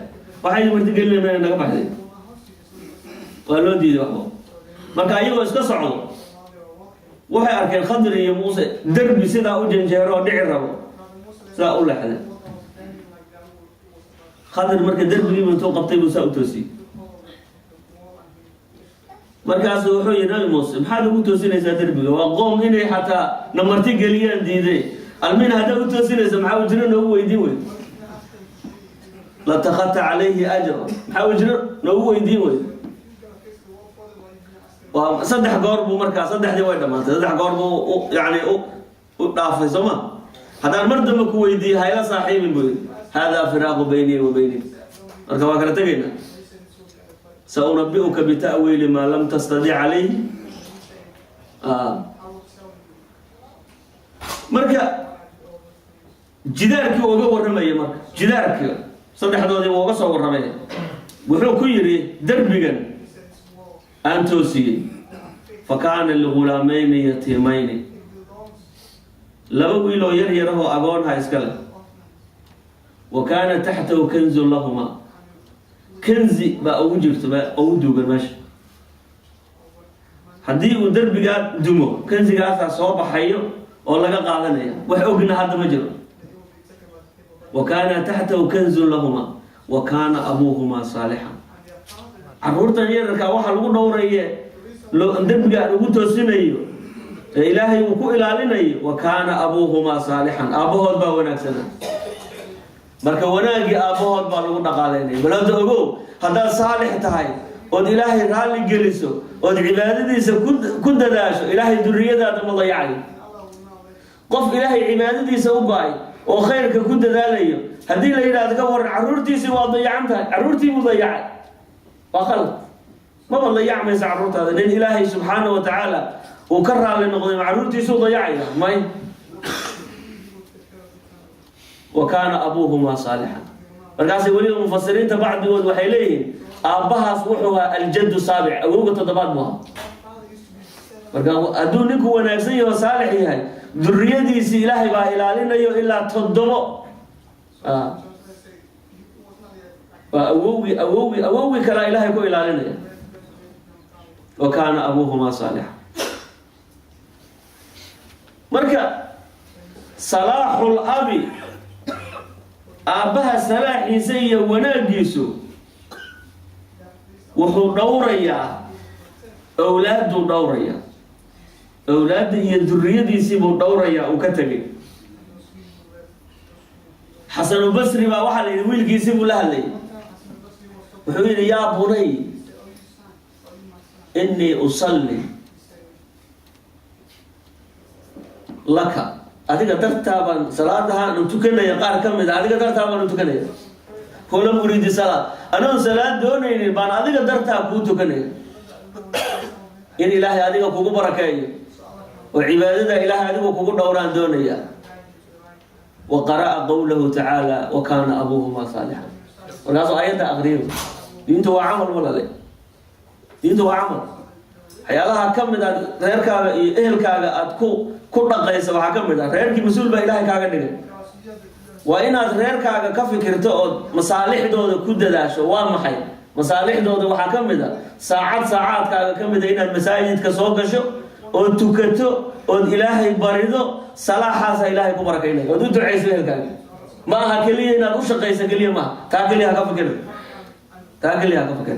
waxay martigelina meel naga baxday, waa loo diiday waxba. Marka ayagoo iska socdo waxay arkeen Khadir iyo Muuse derbi sidaa u janjeero oo dhici rabo, sidaa u leexday Khadir. Marka derbigiibu intuu qabtay buu saa u toosiyey. Markaasu wuxuu yihi, Nabi Muuse, maxaad ugu toosinaysaa derbiga? Waa qoom inay xataa na marti geliyaan diiday. Almin haddaad u toosinaysa, maxaa ujro noogu weydiin wey? Latakadta calayhi ajra, maxaa ujro noogu weydiin wey? Waa saddex goor buu markaa, saddexdii way dhamaatay, saddex goor buu yani u dhaafay, soo ma? Haddaan mar dambe ku weydiiye hayla saaxiibin, buu yidhi. Haadaa firaaqu baynii wa baynik, marka waa kala tegaynaa. Saunabi'uka bita'wiili maa lam tastadic calayh. Marka jidaarkii uga warramaya, marka jidaarkii saddexdoodii uu uga soo warramaya, wuxuu ku yidhi, derbigan aan toosiyey fa kaana ligulaamayni yatiimayni, laba wiiloo yar yarahoo agoonha iska leh, wa kaana taxtahu kanzun lahuma, kanzi baa ugu jirto, baa ugu duugan meesha. Haddii uu derbigaa dumo, kanzigaasaa soo baxayo oo laga qaadanaya. Wax ogna hadda ma jiro. Wa kaana taxtahu kanzun lahuma wa kaana abuuhumaa saalixan. Caruurtan yararkaa waxaa lagu dhowraye derbiga aan ugu toosinayo ee Ilaahay uu ku ilaalinayo, wa kaana abuuhumaa saalixan, aabbahood baa wanaagsana. Marka wanaaggii aabbahood baa lagu dhaqaalaynaya. Bal hadda ogow, haddaad saalix tahay ood Ilaahay raalli geliso ood cibaadadiisa ku dadaasho, Ilaahay duriyadaada ma dayacayo. Qof Ilaahay cibaadadiisa u go-ay oo khayrka ku dadaalayo haddii la yidhahdo, ka waran carruurtiisii waa dayacan tahay, carruurtii buu dayacay, waa khalad. Maba dayacmaysa carruurtaada. Nin Ilaahay subxaana wa tacaala uu ka raalli noqday ma carruurtiisuu dayacaya? May. Wa kaana abuuhumaa saalixan. Markaasay weliba mufasiriinta bacdigood waxay leeyihiin, aabbahaas wuxuu ahaa aljaddu saabic, awowga toddobaad buu ahaa. Marka hadduu ninku wanaagsan yaho, saalix yahay, duriyadiisii Ilaahay baa ilaalinayo ilaa toddobo. Waa awowgii, awowgii, awowgii kalaa Ilaahay ku ilaalinaya. Wa kaana abuuhumaa saalixa. Marka salaaxul abi, aabbaha salaaxiisa iyo wanaaggiisu wuxuu dhowrayaa owlaaduu dhowrayaa, owlaadda iyo duriyadiisii buu dhowrayaa uu ka tegay. Xasanubasri baa waxaa la yidhi, wiilkiisii buu la hadlayay, wuxuu yidhi, yaa bunay, innii usalli laka, adiga dartaa baan salaadaha nu tukanaya, qaar ka mid a adiga dartaa baanu tukanaya. Walam uriidi salaa, anoon salaad doonaynin baan adiga dartaa kuu tukanaya, in Ilaahay adiga kugu barakeeyo oo cibaadada Ilaahay adigu kugu dhowraan doonaya. Wa qara'a qowlahu tacaala: "Wa kaana abuuhumaa saalixan." Markaasuu aayadda aqriyo. Diintu waa camal, walale, diintu waa camal. Waxyaalaha ka mid aad reerkaaga iyo ehelkaaga aad ku dhaqaysa waxaa ka mid ah, reerkii mas-uul baa Ilaahay kaaga dhigay, waa inaad reerkaaga ka fikirto ood masaalixdooda ku dadaasho. Waa maxay masaalixdooda? Waxaa ka mid a saacad saacaadkaaga ka mid a inaad masaajidka soo gasho ood tukato ood Ilaahay barido. Salaaxaasa Ilaahay ku barakaynaya, ood u ducayso ehelkaaga. Ma aha keliya inaad u shaqaysa keliya maaha. Taa keliya ha ka fikir, taa keliya ha ka fikir.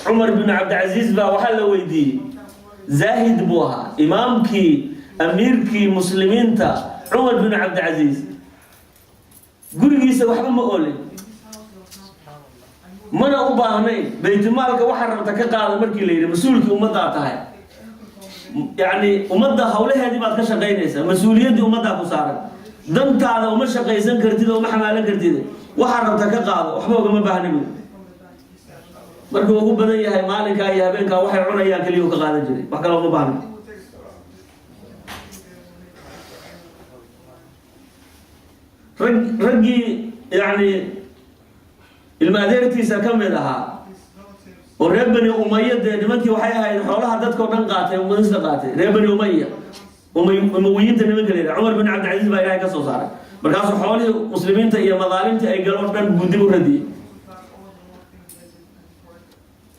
Cumar bin Cabdicasiis baa waxaa la weydiiyey, zaahid buu ahaa, imaamkii, amiirkii muslimiinta Cumar bin Cabdicasiis, gurigiisa waxba ma oolin, mana u baahnayn. Baytulmaalka waxaa rabta ka qaada markii la yidhi, mas-uulkii ummaddaa tahay, yacni ummadda hawlaheedii baad ka shaqaynaysaa, mas-uuliyaddii ummaddaa ku saaran, dantaada uma shaqaysan kartid oo uma xamaalan kartid, waxaa rabta ka qaado, waxba ugama baahna buy. Markuu ugu badan yahay maalinkaa iyo habeenkaa waxay cunayaan keliya u ka qaadan jiray, wax kale uma baahna. Raggii yacni ilma adeertiisa ka mid ahaa oo reer Bani Umaya, dee nimankii waxay ahayd xoolaha dadkao dhan qaatay, umadista qaatay, reer Bani Umaya, Umawiyiinta nimanka la yidhaha, Cumar bin Cabdilcasiis baa Ilahay ka soo saaray. Markaasuu xoolihii muslimiinta iyo madaalimtii ay galoo dhan buu dib u radiyey.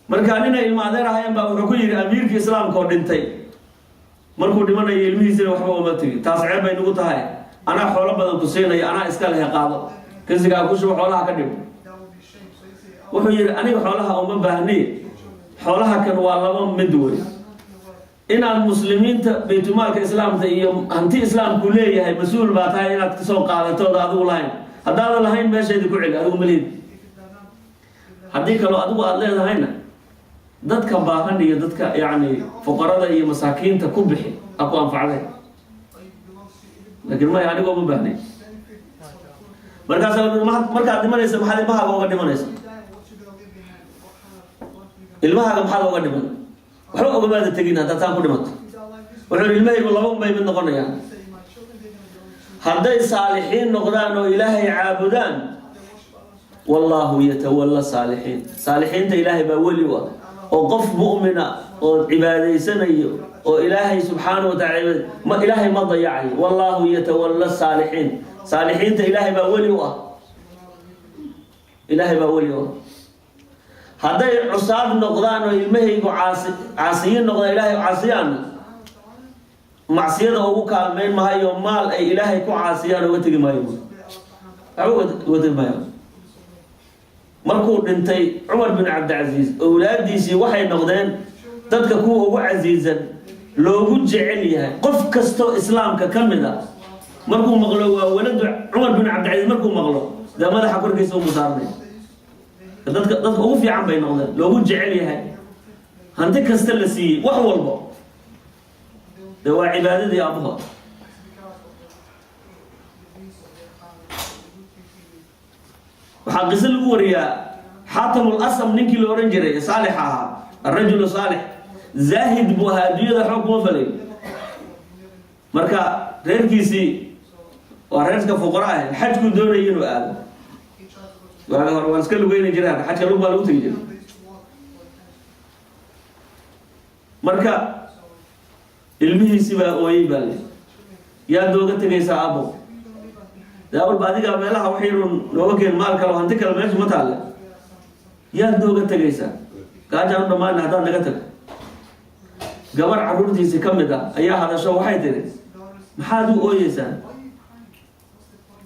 Marka ninay ilma adeer ahayeen baa wuxuu ku yidhi, amiirkii islaamka oo dhintay, markuu dhimanayo ilmihiisina waxba uma tegin, taas ceeb bay nagu tahay, anaa xoolo badan ku siinaya, anaa iska lehe, qaado, kansigaa ku shubo, xoolaha ka dhib. Wuxuu yidhi, aniga xoolaha uma baahni. Xoolaha kan waa laba mid wey: inaad muslimiinta baytulmaalka islaamka iyo hanti islaamku leeyahay mas-uul baa tahay, inaad kasoo qaadato ood adigu lahayn. Haddaadan lahayn, meeshayda ku celi, adigu malihid. Haddii kaloo adigu aada leedahayna, dadka baahan iyo dadka yacni fuqarada iyo masaakiinta ku bixi, ha ku anfacday. Laakiin maya, anigoo ma baahnay. Markaasaa markaad dhimanaysa, maxaad ilmahaaga uga dhimanaysa? Ilmahaaga maxaad uga dhiman? Waxba ogamaada tegin haddaad taan ku dhimato. Wuxuu yidhi, ilmahaygu laba un bay mid noqonayaan: hadday saalixiin noqdaan oo Ilaahay caabudaan, wallaahu yatawalla saalixiin, saalixiinta Ilaahay baa weli u ah, oo qof mu'mina oo cibaadaysanayo oo Ilaahay subxaanahu wa tacala ma Ilaahay ma dayacayo. Wallaahu yatawalla saalixiin, saalixiinta Ilaahay baa weli u ah, Ilaahay baa weli u ah. Hadday cusaad noqdaan oo ilmahaygu caasiyiin noqdaan, Ilaahay caasiyaanna, macsiyada ugu kaalmayn mahayo, maal ay Ilaahay ku caasiyaan uga tegi maayo, waxba uga tegi maayo. Markuu dhintay Cumar bin Cabdicasiis, owlaadiisii waxay noqdeen dadka kuwa ugu casiisan, loogu jecel yahay. Qof kastoo islaamka ka mid a markuu maqlo "waa waladu Cumar bin Cabdicasiis", markuu maqlo dee madaxa korkiisa umu saarnay. Dadka ugu fiican bay noqdeen, loogu jecel yahay, hanti kasta la siiyey, wax walbo dee waa cibaadadii aabbahood. Waxaa qiso lagu wariyaa Xaatam Lasam, ninkii la ohan jiray, saalix ahaa, arajulu saalix, zaahid buu ahaa, adduunyada waxba kuma falay. Marka reerkiisii waa reerka fuqara ah, xajkuu doonayay inuu aado. Waaga hore waan iska lugeyni jiray, hadda xajka lug baa lagu tegi jiray. Marka ilmihiisii baa ooyey, baa le, "Yaad nooga tegaysaa, abo? Dee awalba adiga meelaha wax yarun nooga keen, maal kale, hanti kale meesha ma taalle. Yaad nooga tegaysaa? Gaajaan u dhammaana haddaad naga tagto." Gabar carruurtiisii ka mid ah ayaa hadasho, waxay tiri, "Maxaad u ooyeysaan?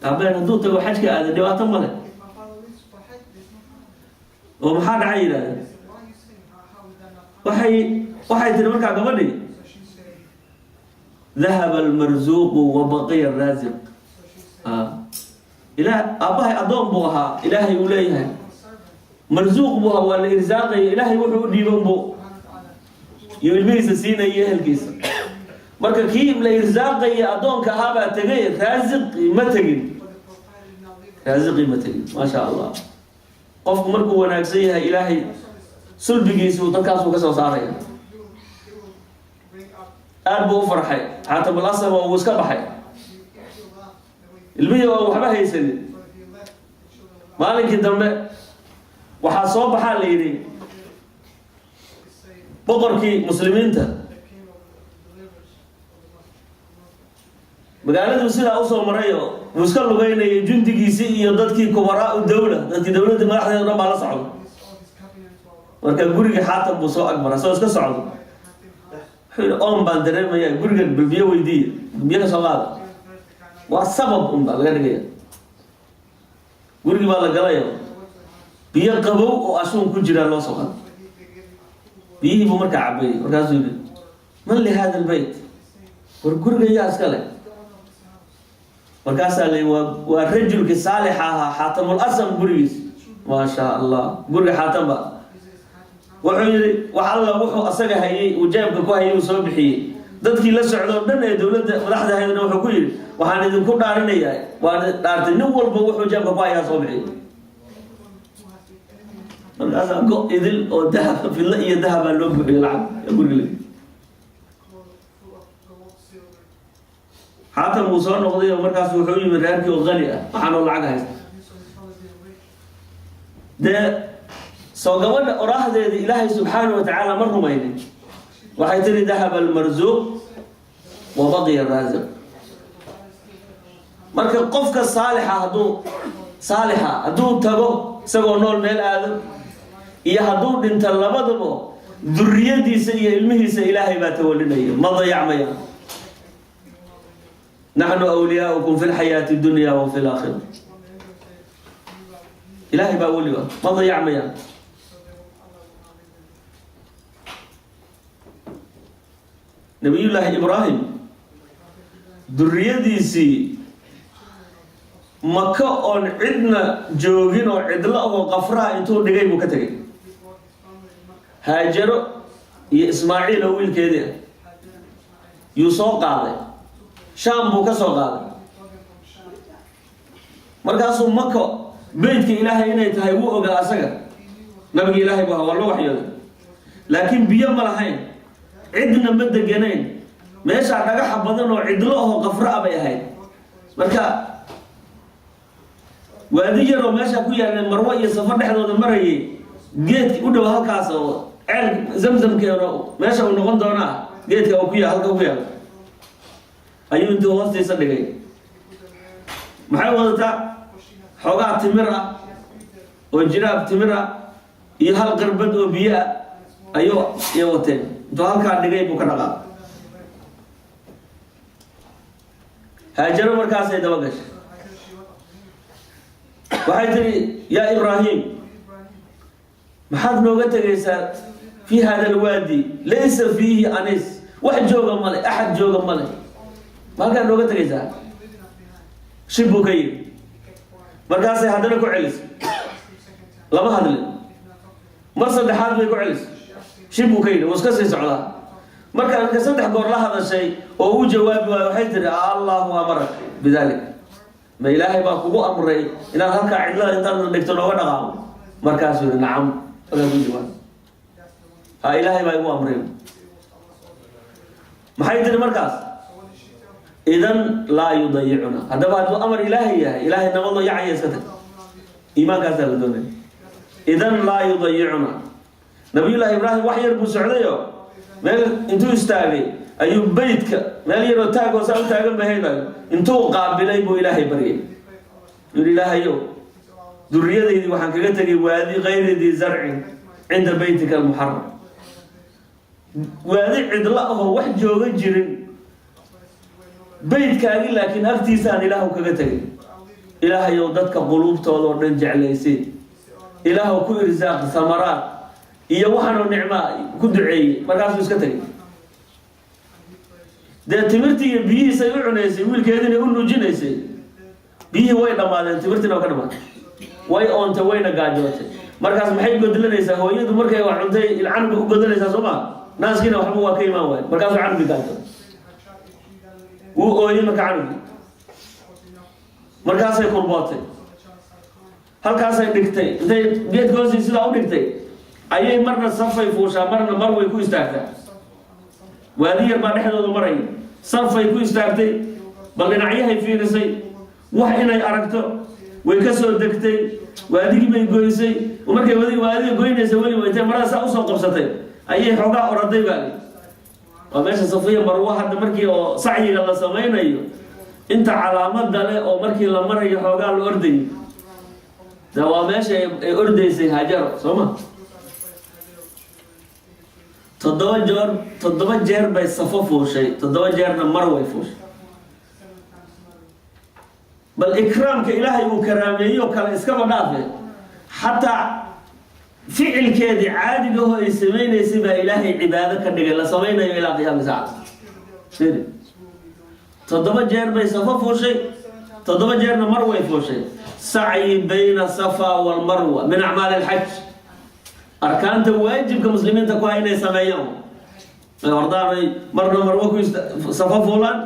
Aabeen hadduu tago, xajka aada, dhibaato male." "Oo maxaa dhacay?" yidhahdeen. Waxay tiri markaa gabadhii, "Dahaba almarzuuqu wa baqiya araasiq." Ilaah, aabbahay addoon buu ahaa Ilaahay uu leeyahay, marzuuq buu ahaa, waa la irsaaqaya. Ilaahay wuxuu u dhiiban buu iyo ilmihiisa siinaya iyo ehelkiisa. Marka kii la irsaaqaya, addoonka ahaabaa tegay, raasiq ma tegin. Raasiqii ma tegin. Maa sha Allah, qofku markuu wanaagsan yahay, Ilaahay sulbigiisu dadkaasuu ka soo saaraya. Aad buu u farxay Xaatam Alasam oo uu iska baxay ilmihii oo waxba haysanin. Maalinkii dambe waxaa soo baxaa la yidhi boqorkii muslimiinta. Magaaladuu sidaa usoo marayo, wuu iska lugeynayay, jundigiisii iyo dadkii kubaraa u dawla, dadkii dawladda madaxdeeda o dhan baa la socda. Marka guriga Xaatam buu soo agmara soo iska socdo. Wuxuu yidhi, "Oon baan dareemaya, gurigan bal biyo weydiiya, biyo ka soo qaada." Waa sabab un baa laga dhigaya. Gurigii baa la galayo, biyo qabow oo ashuun ku jiraa loo soo qaada. Biyihii buu markaa cabayey. Markaasuu yidhi, "Man li hada albeyt?" War guriga yaa iska leh? Markaasaa la waa rajulkii saalixa ahaa, Xaatamul Asam gurigiis. Maa sha Allah, guriga Xaatam ba. Wuxuu yidhi, wax alla wuxuu asaga hayay, uu jeebka ku hayay, uu soo bixiyey. Dadkii la socdo dhan ee dowladda madaxda haydana wuxuu ku yidhi, "Waxaan idinku dhaarinayaa, waan dhaartay, nin walba wuxuu jeebka ku hayaa soo bixiyey." Markaasaa go idil oo dahab, fidlo iyo dahabaa loo buuxiyey, lacag guriga le. Xaatam wuu soo noqday oo markaas wuxuu yimi reerkii oo qani ah, waxaanoo lacag haysta. Dee soo gabadha oraahdeeda Ilaahay subxaana wa tacaala ma rumaynin. Waxay tiri, "Dahaba almarzuuq wa baqiya raasiq." Marka qofka saalixa hadduu saalixa hadduu tago isagoo nool meel aado iyo hadduu dhinto, labadaba duriyadiisa iyo ilmihiisa Ilaahay baa tawalinaya, ma dayacmaya. "Naxnu awliyaaukum fi lxayaati dunya wa fi laakhira." Ilaahay baa weliba, ma dayacmayaan. Nabiyullaahi Ibraahim duriyadiisii Maka oon cidna joogin oo cidlo ahoo qafraha intuu dhigay buu ka tegay. Haajaro iyo Ismaaciil oo wiilkeedii ah yuu soo qaaday, Shaam buu ka soo qaaday. Markaasuu Mako beytka Ilaahay inay tahay wuu ogaa asaga, nabigi Ilaahay bu ahaa, waa loo waxyooday, laakiin biyo ma lahayn, cidna ma deganayn, meeshaa dhagaxa badan oo cidlo ahoo qafra a bay ahayd. Marka waadi yaroo meeshaa ku yaalay, Marwo iyo Safo dhexdooda marayay, geedki u dhow halkaas oo ceel Zamzamkeena meesha uu noqon doonaa, geedka uu ku ya halka ku yaalo ayuu intuu hoostiisa dhigay. Maxay wadataa? Xoogaa timir ah oo jiraab timir ah iyo hal qarbad oo biyo ah ayuu iyo wateen. Intuu halkaa dhigay buu ka dhaqaaqay. Haajaro markaasay daba gashay. Waxay tiri, "Yaa Ibraahim, maxaad nooga tegaysaa fi hada alwaadi laysa fiihi anis? Wax jooga male, axad jooga male, ma halkaa nooga tegaysaa?" Shib buu ka yidhi. Markaasay haddana ku celisay, lama hadlin. Mar saddexaad bay ku celisay, shib buu ka yidhi, wuu iska sii socdaa. Marka inka saddex goor la hadashay oo uu jawaabi waayo, waxay tiri, "Allahu amarak bidalik? Ma Ilaahay baa kugu amray inaad halkaa cidlada intaad dhigto nooga dhaqaaqo?" Markaasuu yihi, "Nacam." Markaasuu jawaab, "Ha, Ilaahay baa igu amray." Maxay tiri markaas? "Idan laa yudayicuna. Haddaba hadduu amar Ilaahay yahay, Ilaahay nama dayacaya, iska tag." Iimaankaasaa la doonaya. "Idan laa yudayicuna." Nabiyullaahi Ibraahim wax yar buu socdayo, meel intuu istaagay ayuu beytka meel yaroo taagoo saa u taagan bay hayd intuu qaabilay buu Ilaahay baryay. Yidhi, "Ilaahayow, duriyadaydii waxaan kaga tegay waadi kayri dii zarcin cinda beytika almuxaram, waadi cidlo ahoo wax jooga jirin beytkaagi, laakiin agtiisaan Ilaahu kaga tegay. Ilaahayow, dadka quluubtooda oo dhan jeclaysay, Ilaahu ku irsaaq samaraad iyo waxaanoo nicmaa." Ku duceeyey, markaasuu iska tegay. Dee timirtii iyo biyihiisay u cunaysay, wiilkeediina u nuujinaysay. Biyihii way dhammaadeen, timirtiina waa ka dhamaatay, way oontay, wayna gaajootay. Markaas maxay godlanaysaa hooyadu? Markay wax cuntay canuga u godlanaysaa, soo ma? Naaskiina waxba waa ka imaan waay. Markaasuu canugi gaajooday, wuu ooyey. Marka canugii markaasay kurbootay. Halkaasay dhigtay. Intay geedka hoostii sidaa u dhigtay ayay marna safay fuushaa, marna mar way ku istaagtaa. Waadi yar baa dhexdooda maraya. Safay ku istaagtay, bal dhinacyahay fiirisay wax inay aragto. Way ka soo degtay, waadigii bay goysay. Markay waadiga goynaysa, weliba intay marada saa usoo qabsatay ayay xoogaa oraday. Baa waa meesha Safiya Marwa hadda markii oo sacyiga la samaynayo, inta calaamada leh oo markii la marayo xoogaa la ordayo, de waa meesha ay ordaysay Haajaro, soo ma? 7 jeer, 7 jeer bay Safo fuushay, 7 jeerna Marway fuushay. Bal ikraamka Ilaahay uu karaameeyo kale iskaba dhaafe, xataa ficilkeedii caadigaho ay samaynaysay baa Ilaahay cibaado ka dhigay la samaynayo ilaa qiyaami saaca. Fiiri, 7 jeer bay Safo fuushay, 7 jeerna Marway fuushay. Sacyi bayna Safa walmarwa min acmaali alxaj, arkaanta waajibka muslimiinta ku ha inay sameeyaan, ay ordaan, ay marna Marwo ku Safo fuulaan,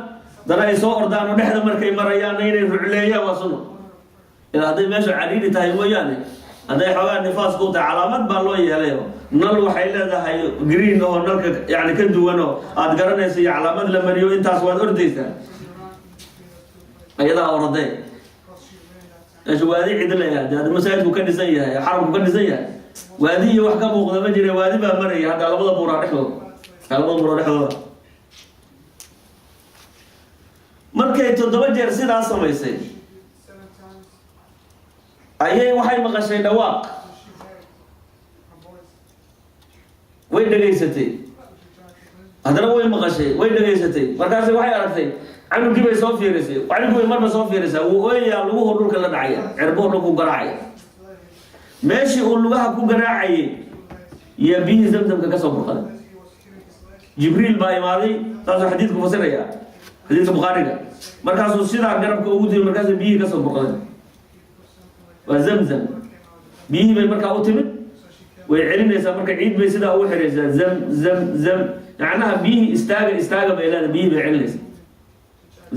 dana ay soo ordaan oo dhexda markay marayaanna inay rucleeyaan waa sunno, ilaa hadday meeshu cariiri tahay mooyaane. Hadday xoogaa nifaas ku tahay, calaamad baa loo yeelay. Nal waxay leedahay green oo nalka yani ka duwan oo aada garanayso, iyo calaamad la mariyo. Intaas waad ordaysaa, ayadaa ordee. Meesha waadi cid leeyahay, dee hadda masaajidku ka dhisan yahay, xaramku ka dhisan yahay, waadi iyo wax ka muuqda ma jire. Waadi baa maraya hadda labada buuraa dhexdooda, labada buuraa dhexdooda. Markay 7 jeer sidaa samaysay ayay waxay maqashay dhawaaq. Way dhegaysatay, haddana way maqashay, way dhegaysatay. Markaasi waxay aragtay canugii bay soo fiirisay. Canugii bay marba soo fiirisaa. Wuu ooyayaa, luguhu dhulka la dhacaya, cirbuhu dhulku garaacaya. Meeshii uu lugaha ku garaacayay iyo biyihii Zamzamka ka soo burqaday. Jibriil baa imaaday, saasuu xadiidku fasiraya, xadiidka Bukhaariga. Markaasuu sidaa garabka ugu timi, markaasuu biyihii ka soo burqaday. Waa Zamzam. Biyihii bay markaa u timid, way celinaysaa. Marka ciid bay sidaa ugu xiraysaa, zam zam zam, macnaha biyihii istaaga, istaaga bay leedahay. Biyihii bay celinaysaa.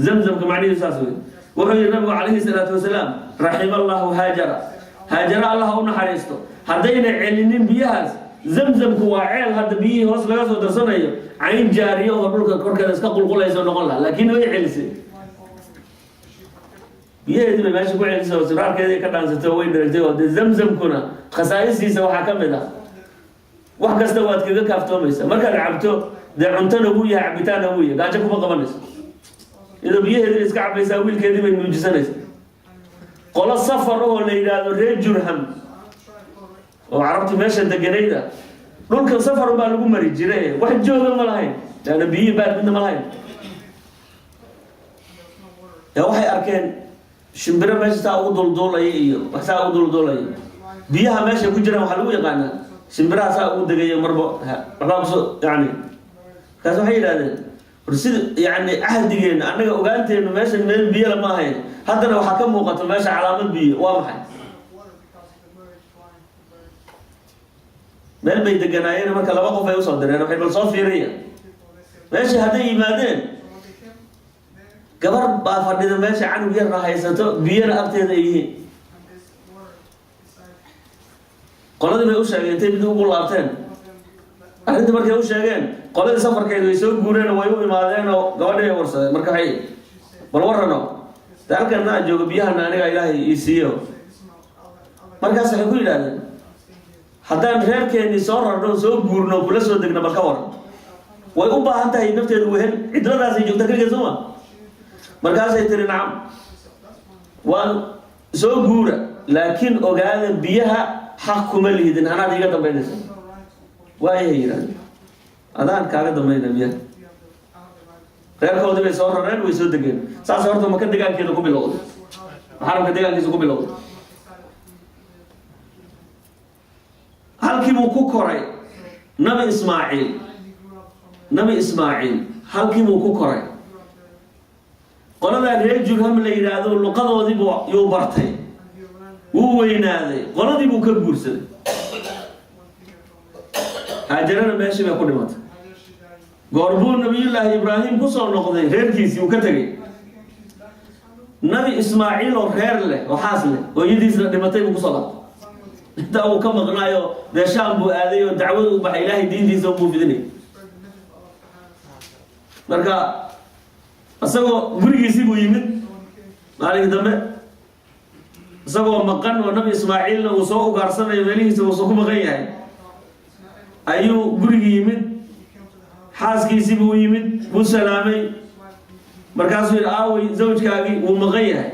Zamzamka macnihiisu saas wey. Wuxuu yihi nabigu calayhi salaatu wasalaam: "Raxima Allahu Haajara, Haajara Allah u naxariisto. Haddayna celinin biyahaas, Zamzamku waa ceel hadda biyihii hoos laga soo darsanayo, cayn jaariyo oo dhulka korkeeda iska qulqulayso noqon laha, laakiin way celisay biyaheedii." Bay meesha ku celisay oo sibraarkeedii ka dhaansatay oo way dheragtay. Oo dee Zamzamkuna khasaa'istiisa waxaa ka mid ah wax kasta waad kaga kaaftoomaysa markaad cabto. Dee cuntona wuu yahay, cabitaanna wuu yahay, gaajo kuma qabanayso. Iyadoo biyaheedii iska cabaysaa, wiilkeedii bay nuujisanaysa. Qolo safar oo la yidhaahdo reer Jurham oo carabti meesha deganayda, dhulkan safar baa lagu mari jiray, wax jooga ma lahayn, leanna biyihii baad midna ma lahayn. Yaa waxay arkeen shimbiro meesha saa ugu dulduulaya iyo wax saa ugu dulduulaya. Biyaha meesha ku jiraan waxaa lagu yaqaanaa shimbiraha saa ugu degaya marba waxbaa kusoo yani. Markaas waxay yidhahdeen: "War sida yani cahdigeena annaga ogaanteenu meeshan meel biyala ma ahayn, haddana waxaa ka muuqata meesha calaamad biyo, waa maxay?" Meel bay deganaayeen. Marka laba qof ay usoo direen, waxay bal soo fiiriya meesha. Hadday yimaadeen, gabar baa fadhida meesha, canug yarna haysato, biyana agteeda ay yihiin. Qoladii bay u sheegeen. Intay mid ugu laabteen arrintii, markay u sheegeen qoladii safarkeed, way soo guureen oo way u imaadeen oo gabadhii ay warsadeen. Marka waxay bal warrano de, halkan aan joogo biyahana aniga Ilaahay ii siiyo. Markaas waxay ku yidhahdeen: "Haddaan reerkeennii soo rarno, soo guurno, kula soo degno, bal ka waran?" Way u baahan tahay nafteedu wehel, cidladaasay joogta keligeed, soo ma? Markaasay tiri: "Nacam, waan soo guura, laakiin ogaada, biyaha xaq kuma lihidin, anaad iiga dambaynaysa." "Waayahay," yidhahdeen, "adaan kaaga dambayna biyaha." Reerkoodii bay soo rareen, way soo degeen. Saas horta Maka degaankeeda ku bilowday, xaramka degaankiisa ku bilowday. Halkii buu ku koray Nabi Ismaaciil. Nabi Ismaaciil halkii buu ku koray. Qoladaa reer Jurham la yidhaahdo luqadoodii buu yuu bartay. Wuu weynaaday, qoladii buu ka guursaday. Haajarana meeshii bay ku dhimatay. Goor buu Nabiyullaahi Ibraahim kusoo noqday reerkiisii uu ka tegey? Nabi Ismaaciil oo reer leh oo xaas leh, hooyadiisna dhimatay buu kusoo laabtay. Intaa uu ka maqnaayo dee Shaam buu aaday oo dacwada u baxay, Ilaahay diintiisa buu fidinay. Marka isagoo gurigiisii buu yimid maalinkii dambe, isagoo maqan oo Nabi Ismaaciilna uu soo ugaarsanayo, meelihiisa uusan ku maqan yahay, ayuu gurigii yimid. Xaaskiisii buu yimid, wuu salaamay. Markaasuu yidhi: "Aaway zawjkaagii? Wuu maqan yahay.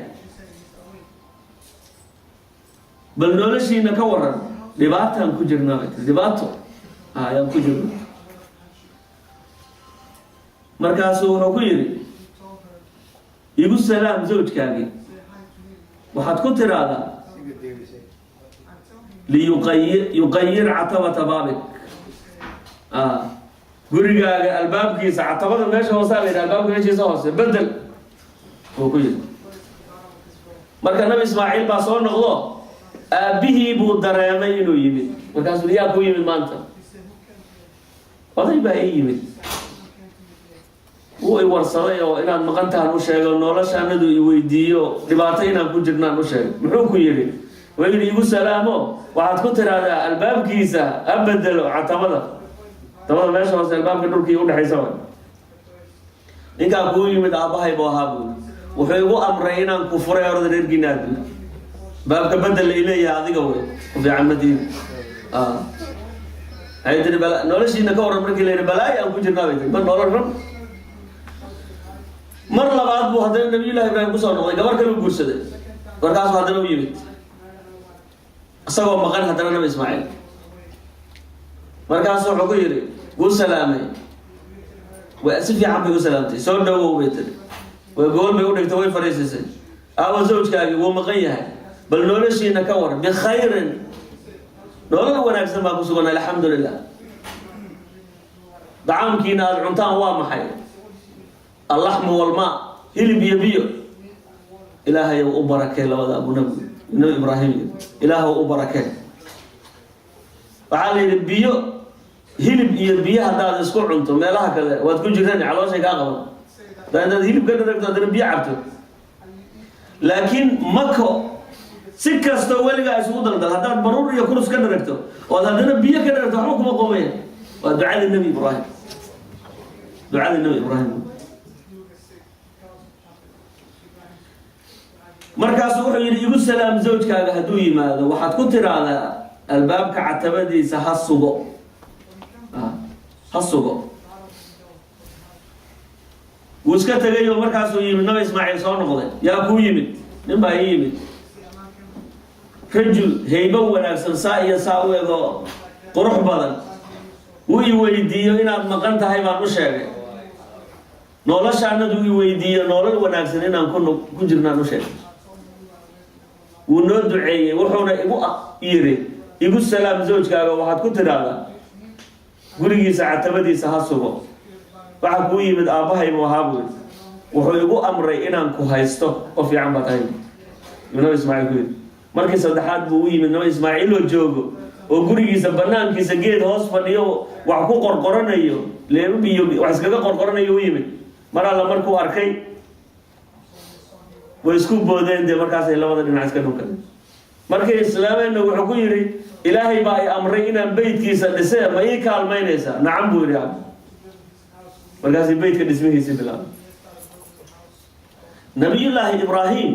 Bal noloshiina ka waran?" "Dhibaataan ku jirnaa," bay tiri. "Dhibaato ayaan ku jirnaa." Markaasuu wuxuu ku yidhi: "Igu salaam zawjkaagii, waxaad ku tiraahdaa liyuqayir catabata baabik, gurigaaga albaabkiisa, catabada meesha hoosaa la yidhaha, albaabka meeshiisa hoose bedel," uu ku yidhi. Marka Nabi Ismaaciil baa soo noqdo, aabbihii buu dareemay inuu yimid. Markaasuu: "Yaa kuu yimid maanta?" "Oday baa ii yimid, wuu i warsaday oo inaad maqan tahan u sheego, noloshaanadu i weydiiyo, dhibaato inaan ku jirnaan u sheego." "Muxuu ku yidhi?" Wuxuu yidhi: "Igu salaamo, waxaad ku tiraahdaa albaabkiisa ha bedelo catabada." Catabada meesha hoose albaabka dhulkii udhexaysa way. "Ninkaa kuu yimid aabbahay buu ahaa," buuri. "Wuxuu igu amray inaan ku furay, orada reerkiina aad buuri, baabka bedel la ileeyahay, adiga wey ku fiican madiin." Waxay tiri: "Noloshiina ka warran?" Markii la yidhi, "Balaayo aan ku jirnaa," bay tiri, "ma nolol xun." Mar labaad buu haddana Nabiyullahi Ibraahim kusoo noqday, gabar kale u guursaday. Markaasuu haddana u yimid isagoo maqan haddana Nabi Ismaaciil. Markaasu wuxuu ku yidhi, wuu salaamay, si fiican bay u salaamtay. "Soo dhawow," bay tiri. Way gogol bay u dhigtay, way fadhiisisay. "Aawa zawjkaagii?" "Wuu maqan yahay." "Bal noloshiina ka waran?" "Bikhayrin, nolol wanaagsan baa ku sugan, alxamdu lilah." "Dacaamkiina aada cuntaan waa maxay?" "Allaxmu walmaa, hilib iyo biyo." "Ilaahay u barakee labada abu nabi Nabi Ibraahim, Ilaahw u barakee." Waxaa la yidhi biyo, hilib iyo biyo haddaad isku cunto, meelaha kale waad ku jiran, calooshay kaa qaban. Haddaa intaad hilib ka dharagto haddana biyo cabto, laakiin mako si kastoo weligaa isugu daldal, haddaad baruur iyo kurus ka dharagto ood haddana biyo ka dharagto, waxba kuma qoomaya. Waa ducadii Nebi Ibraahim, ducadii Nebi Ibraahim. Markaasu wuxuu yidhi: "Igu salaam zawjkaaga, hadduu yimaado waxaad ku tiraahdaa albaabka catabadiisa ha sugo, ha sugo." Wuu iska tegayo. Markaasuu yimid Nabi Ismaaciil, soo noqday. "Yaa kuu yimid?" "Nin baa ii yimid, rajul heybo wanaagsan, saa iyo saa u ego, qurux badan. Wuu i weydiiyo inaad maqan tahay baan u sheegay, noloshaanadu i weydiiyo, nolol wanaagsan inaan ku jirnaan u sheegay. Wuu noo duceeyey, wuxuuna igu yiri: 'Igu salaam zawjkaaga, waxaad ku tidhaahdaa gurigiisa catabadiisa ha sugo. Waxa kuu yimid aabbahay buu ahaa,' buu yidhi. 'Wuxuu igu amray inaan ku haysto, oo fiican baa tahay,' yuu Nabi Ismaaciil ku yidhi. Markii saddexaad buu u yimid Nabi Ismaaciil oo joogo oo gurigiisa banaankiisa geed hoos fadhiyo, wax ku qorqoranayo, leebab iyo wax iskaga qorqoranayo u yimid. Mar alla markuu arkay way isku boodeen dee, markaasay labada dhinac iska dhunkadeen. Markay islaameenna wuxuu ku yidhi: "Ilaahay baa i amray inaan beytkiisa dhisee, ma ii kaalmaynaysaa?" "Nacam," buu yidhi. Markaasay beytka dhismihiisii bilaabay. Nabiyullaahi Ibraahim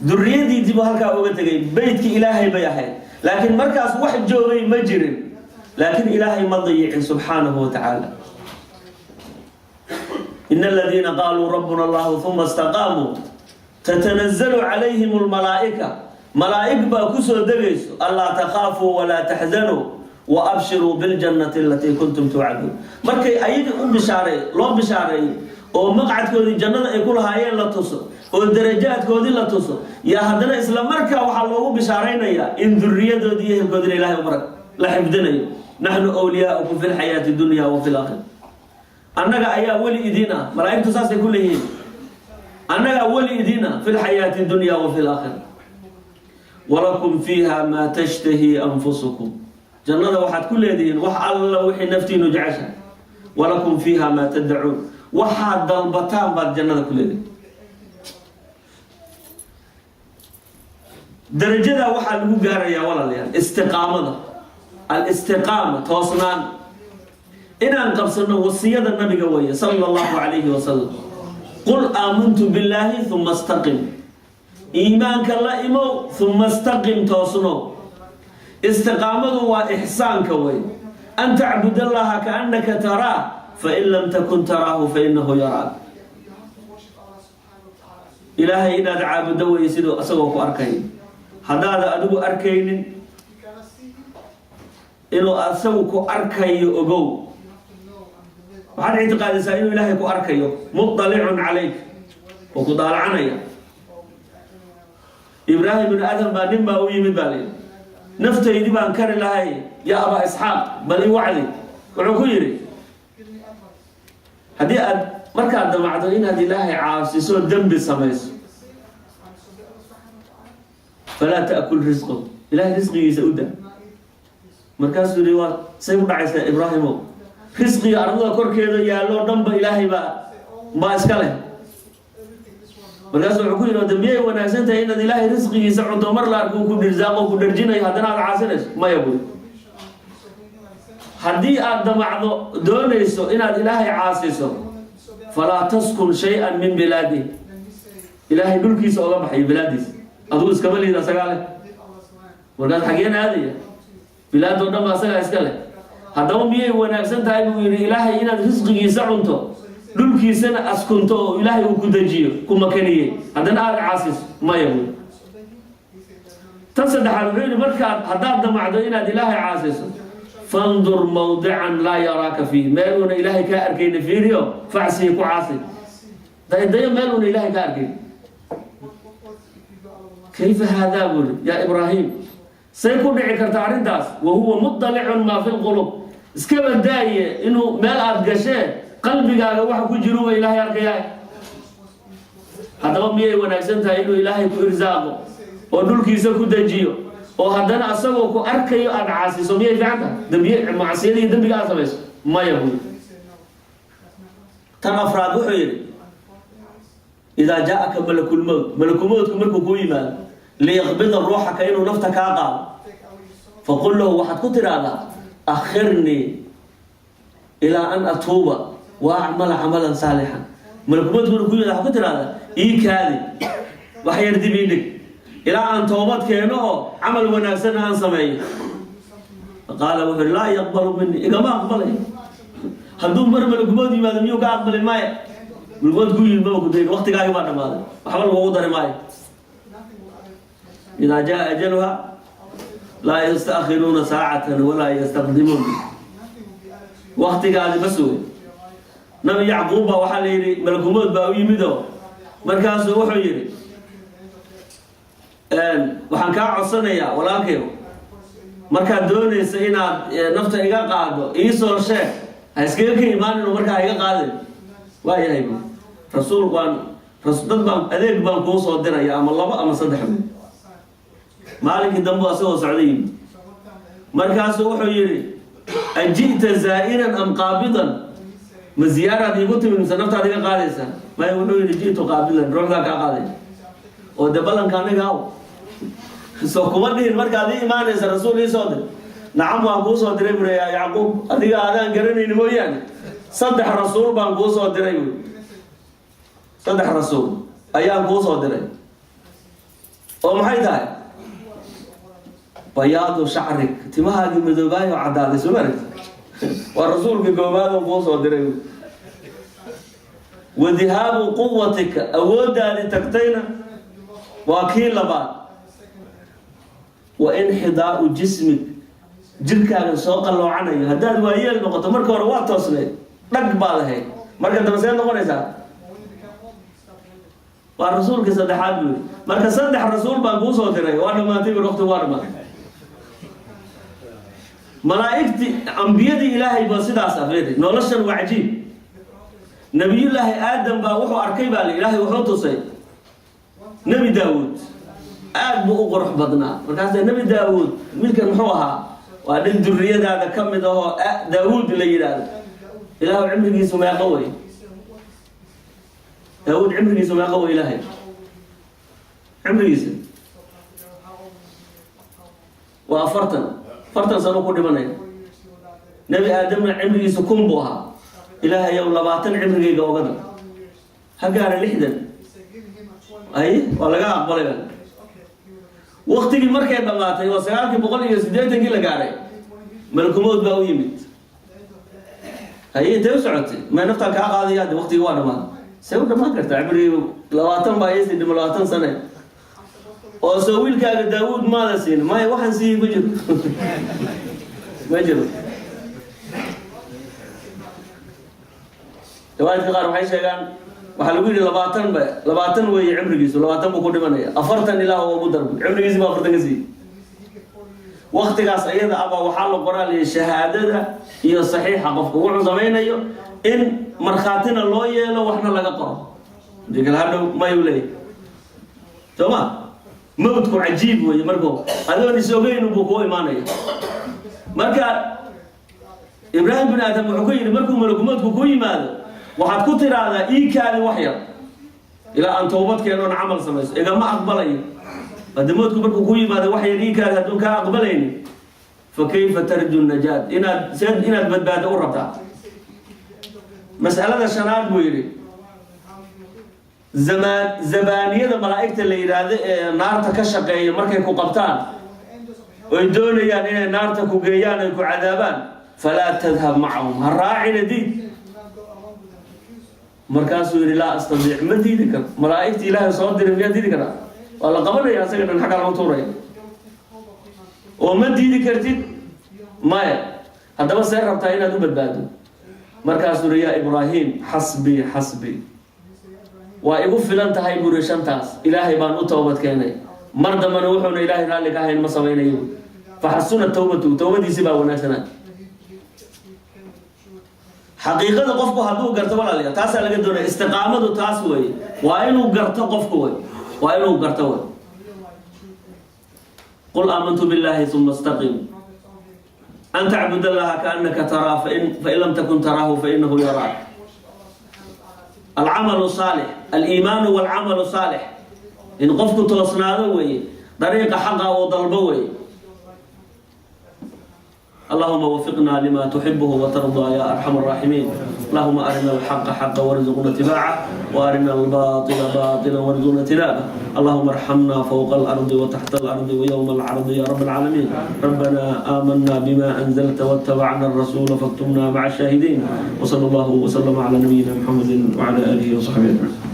duriyadiisii buu halkaa uga tegay. Beytkii Ilaahay bay ahayd, laakiin markaas wax joogay ma jirin, laakiin Ilaahay ma dayicin subxaanahu wa tacaala. "In aladiina qaaluu rabbuna Allahu uma istaqaamuu tatanazzalu calayhim almalaa'ika," malaa'ig baa kusoo degayso, "anlaa takhaafuu walaa taxzanuu wa abshiruu biljannati alatii kuntum tuucaduun." Markay ayaga u bishaaray, loo bishaareeyo oo maqcadkoodii jannada ay ku lahaayeen la tuso oo darajaadkoodii la tuso, yaa haddana isla markaa waxaa loogu bishaaraynayaa in duriyadoodii iyo ehelkoodina Ilahay u barag la xifdinayo. "Naxnu wliyaaukum fi lxayaati dunya wa fi laakhira," annaga ayaa weli idiin ah. Malaa'igtu saasay ku leeyihiin: "Annagaa weli idiin ah fi lxayaati dunya wa fi laakhira. Walakum fiiha maa tashtahii anfusukum," jannada waxaad ku leedihiin wax alla wixii naftiinu jecesha. "Walakum fiiha maa taddacuun," waxaad dalbataan baad jannada ku leedihiin. Darajadaa waxaa lagu gaarayaa, walaalayaal, istiqaamada, alistiqaama, toosnaan inaan qabsano wasiyada Nabiga weeye, sala Allahu calayhi wasalam: "Qul aamantu billaahi uma istaqim." Iimaanka la imow, uma istaqim, toosno. Istiqaamadu waa ixsaanka wey, an tacbud Allaha kaannaka taraah, fain lam takun taraahu fainahu yaraak. Ilaahay inaad caabuddo weye siduu isagoo ku arkay. Haddaada adigu arkaynin, inuu asagu ku arkayo ogow. Waxaad ictiqaadisaa inuu Ilaahay ku arkayo, muطalicun calayk, oo ku daalacanaya. Ibraahim ibnu Adam baa nin baa u yimid, baa layidhi: "Naftaydi baan kari lahay, yaa Abaa Isxaaq, bal ii wacdi." Wuxuu ku yidhi: "Haddii aad markaad damacdo inaad Ilaahay caasiso, dembi samayso, falaa ta'kul risqo, Ilahay risqigiisa u da." Markaasuu yihi: "Waa say u dhacaysaa, Ibraahimow? Risqiga ardada korkeeda yaallo dhan ba Ilaahay baa iska leh." Markaasu wuxuu ku yidhi: "De miyay wanaagsan tahay inaad Ilaahay risqigiisa cunto, mar la arko ku dhirsaaqo, ku dharjinayo, haddana aad caasinayso? Maya," buuri. "Haddii aad damacdo, doonayso inaad Ilaahay caasiso, falaa taskun shay-an min bilaadih." Ilaahay dhulkiisa oga baxayo, bilaadiisa aduu iskama liid, asagaa leh. Markaas xageen aadaya? Bilaadoo dhan ba asagaa iska leh. Haddaba miyay wanaagsan tahay, buu yidhi, Ilaahay inaad risqigiisa cunto, dhulkiisana askunto, oo Ilaahay uu ku dejiyo, ku makaniyey, haddana aada caasiso? Maya, buui. Tan saddexaad wuxuu yidhi: "Markaad haddaad damacdo inaad Ilaahay caasiso, fandur mawdican laa yaraaka fiih, meel uuna Ilaahay kaa arkayna fiiriyo, facsihi, ku caasi, daydayo meel uuna Ilaahay kaa arkayn." "Kayfa haadaa?" buuri, "yaa Ibraahim, say ku dhici karta arrintaas, wa huwa muطalicun maa fi lqulub?" Iskaba daaye inuu meel aada gashee, qalbigaaga waxa ku jiruba Ilaahay arkayaa. Haddaba miyay wanaagsan tahay inuu Ilaahay ku irsaaqo oo dhulkiisa ku dejiyo, oo haddana asagoo ku arkayo aada caasiso? Miyay fiican tahay dambiye, macsiyada iyo dembiga aad samayso? Maya, buuri. Tan afraad wuxuu yidhi: "Idaa jaaaka malakulmowt," malakulmowtku markuu kuu yimaado, "liyaqbida ruuxaka," inuu nafta kaa qaado, "faqul lahu," waxaad ku tidhaahdaa, "akhirnii ilaa an atuuba wa acmala camalan saalixan." Malakulmowtku markuu ku yimaado, waxaad ku tidhahdaa: "Ii kaadi, wax yar dib ii dhig ilaa aan toobad keeno oo camal wanaagsan aan sameeyo." Qaala, wuxuu yidhi: "Laa yaqbalu minii," igama aqbalay. Hadduu mar malakulmowt yimaado, miyuu ka aqbali? Maya. Malakulmowt ku yimid maba ku dayn, waqtigaagi baa dhamaaday, waxba lagugu dari maayo. Idaa jaa ajaluha laa yastaakhiruuna saacatan walaa yastaqdimuun. Waktigaadi bas wey. Nabi Yacquub baa waxaa la yidhi malakumood baa u yimid oo markaasuu wuxuu yidhi: "Waxaan kaa codsanayaa, walaalkayo, markaad doonaysa inaad nafta iga qaado, iisoo sheeg, ha iskaga ka imaanin oo markaa iga qaadin." "Waa yahay," bu rasuul, "waan dad baan adeeg baan kuu soo diraya, ama labo ama saddex." Bu maalinkii dambu asagoo socda yimid. Markaasuu wuxuu yidhi: "Aji'ta zaa'iran am qaabidan? Ma ziyaaraad iigu timid mise naftaad iga qaadaysaa?" "Maya," wuxuu yidhi, "ji'tu qaabidan, ruuxdaa kaa qaaday." "Oo de ballanka aniga aw soo kuma dhihin markaad ii imaanaysa rasuul ii soo dir?" "Nacam, waan kuu soo diray," buri, "yaa Yacquub, adiga adaan garanayni mooyaane, saddex rasuul baan kuu soo diray," buri. "Saddex rasuul ayaan kuu soo diray." "Oo maxay tahay?" "Bayaadu shacrik, timahaagii madoobaayo caddaaday, soo maaragti, waa rasuulkii koowaad oo kuu soo diray. Wa dihaabu quwatika, awooddaadii tagtayna waa kii labaad. Wa inxidaau jismik, jirkaaga soo qalloocanayo haddaad waayeel noqoto. Marka hore waa toosneed, dhag baad ahayd, marka dambe see noqonaysaa? Waa rasuulkii saddexaad," buu yidhi. "Marka saddex rasuul baan kuu soo diray, waa dhamaatay," bur, "waqti waa dhamaatay." Malaa'igtii, ambiyadii Ilaahay baa sidaas afeeray. Noloshan waa cajiib. Nabiyullaahi Aadam baa wuxuu arkay, baa la Ilaahay wuxuu tusay Nebi Daawuud. Aad buu u qurux badnaa. Markaasa Nebi Daawuud: "Midkan muxuu ahaa?" "Waa nin duriyadaada ka mid ahoo Daawuud la yidhaahdo." "Ilaahu, cimrigiisu meeqo wey? Daawuud cimrigiisu meeqo wey? Ilaahay cimrigiisa Waa 40 sano ku dhimanaya. Nebi Aadamna cimrigiisu 1000 buu ahaa. Ilaahayow, 20 cimrigayga oga dar, ha gaara 60. Ay, waa laga aqbalay. Waktigii markay dhammaatay oo 980-kii la gaaray, malakumowd baa u yimid. Haye, intee u socotay? Ma naftaan kaa qaadaya de, waktigii waa dhamaaday. See u dhamaan kartaa? Cimrigii 20 baa iisii dhimo, 20 sane. Oo soo wiilkaaga Daawuud maada siin? Maya, waxaan siiyey ma jiro, ma jiro. Riwaayadka qaar waxay sheegaan waxaa lagu yidhi 20 ba, 20 weeye cimrigiisu, 20 buu ku dhimanaya. 40 ilaah oo ugu darbo, cimrigiisi baa 40 ka siiyey. Waktigaas ayada abaa waxaa la qoraalaya shahaadada iyo saxiixa qofka wuxuu samaynayo, in markhaatina loo yeelo, waxna laga qoro. Hadii kale hadhow mayu leeyahy. Soo ma mawdku cajiib weeye? Markuu adoon is ogeyn buu kuu imaanaya. Marka Ibraahim bin Aadam wuxuu ku yidhi, markuu malakumowdku ku yimaado, waxaad ku tiraahdaa, "Ii kaadi wax yar ilaa aan toobad keenoon camal samayso, igama aqbalayo." Hadda mowdku markuu ku yimaado, "Wax yar ii kaadi," hadduu kaa aqbalaynin, fa kayfa tarju najaat? Inaad seed inaad badbaado u rabtaa? Mas'alada shanaad buu yidhi, zamaan zabaaniyada malaa'igta la yidhaahdo ee naarta ka shaqeeya, markay ku qabtaan oy doonayaan inay naarta ku geeyaan, ay ku cadaabaan, falaa tadhab macahum, ha raacina, diid. Markaasuu yidhi, laa astadiic, ma diidi karo. Malaa'igta Ilaahay soo diray miyaa diidi karaa? Waa la qabanaya, asaga dhan xaggaa lagu tuuraya. Oo ma diidi kartid? Maya. Haddaba see rabtaa inaad u badbaado? Markaasuu yidhi, yaa Ibraahim, xasbii, xasbii, waa igu filan tahay buri shantaas. Ilaahay baan u toobad keenay, mar dambena wuxuuna Ilaahay raalli ka ahayn ma samaynayo. Faxasuna tawbatu, towbadiisi baa wanaagsanaa. Xaqiiqada qofku hadduu garto, walaalayaal, taasaa laga doonaya. Istiqaamadu taas weeye, waa inuu garto qofku wey, waa inuu garto wey. Qul aamantu billahi uma istaqim, an tacbud Allaha kaanaka taraa, fain lam takun taraahu fainahu yaraak. Alcamalu saalix, aliimaanu walcamalu saalix, in qofku toosnaado weeye, dariiqa xaqa uu dalbo weeye. اللهم وفقنا لما تحبه وترضى يا أرحم الراحمين. اللهم أرنا الحق حقا وارزقنا اتباعه، وأرنا الباطل باطلا وارزقنا اجتنابه. اللهم ارحمنا فوق الأرض وتحت الأرض ويوم العرض يا رب العالمين. ربنا آمنا بما أنزلت واتبعنا الرسول فاكتبنا مع الشاهدين. وصلى الله وسلم على نبينا محمد وعلى آله وصحبه أجمعين.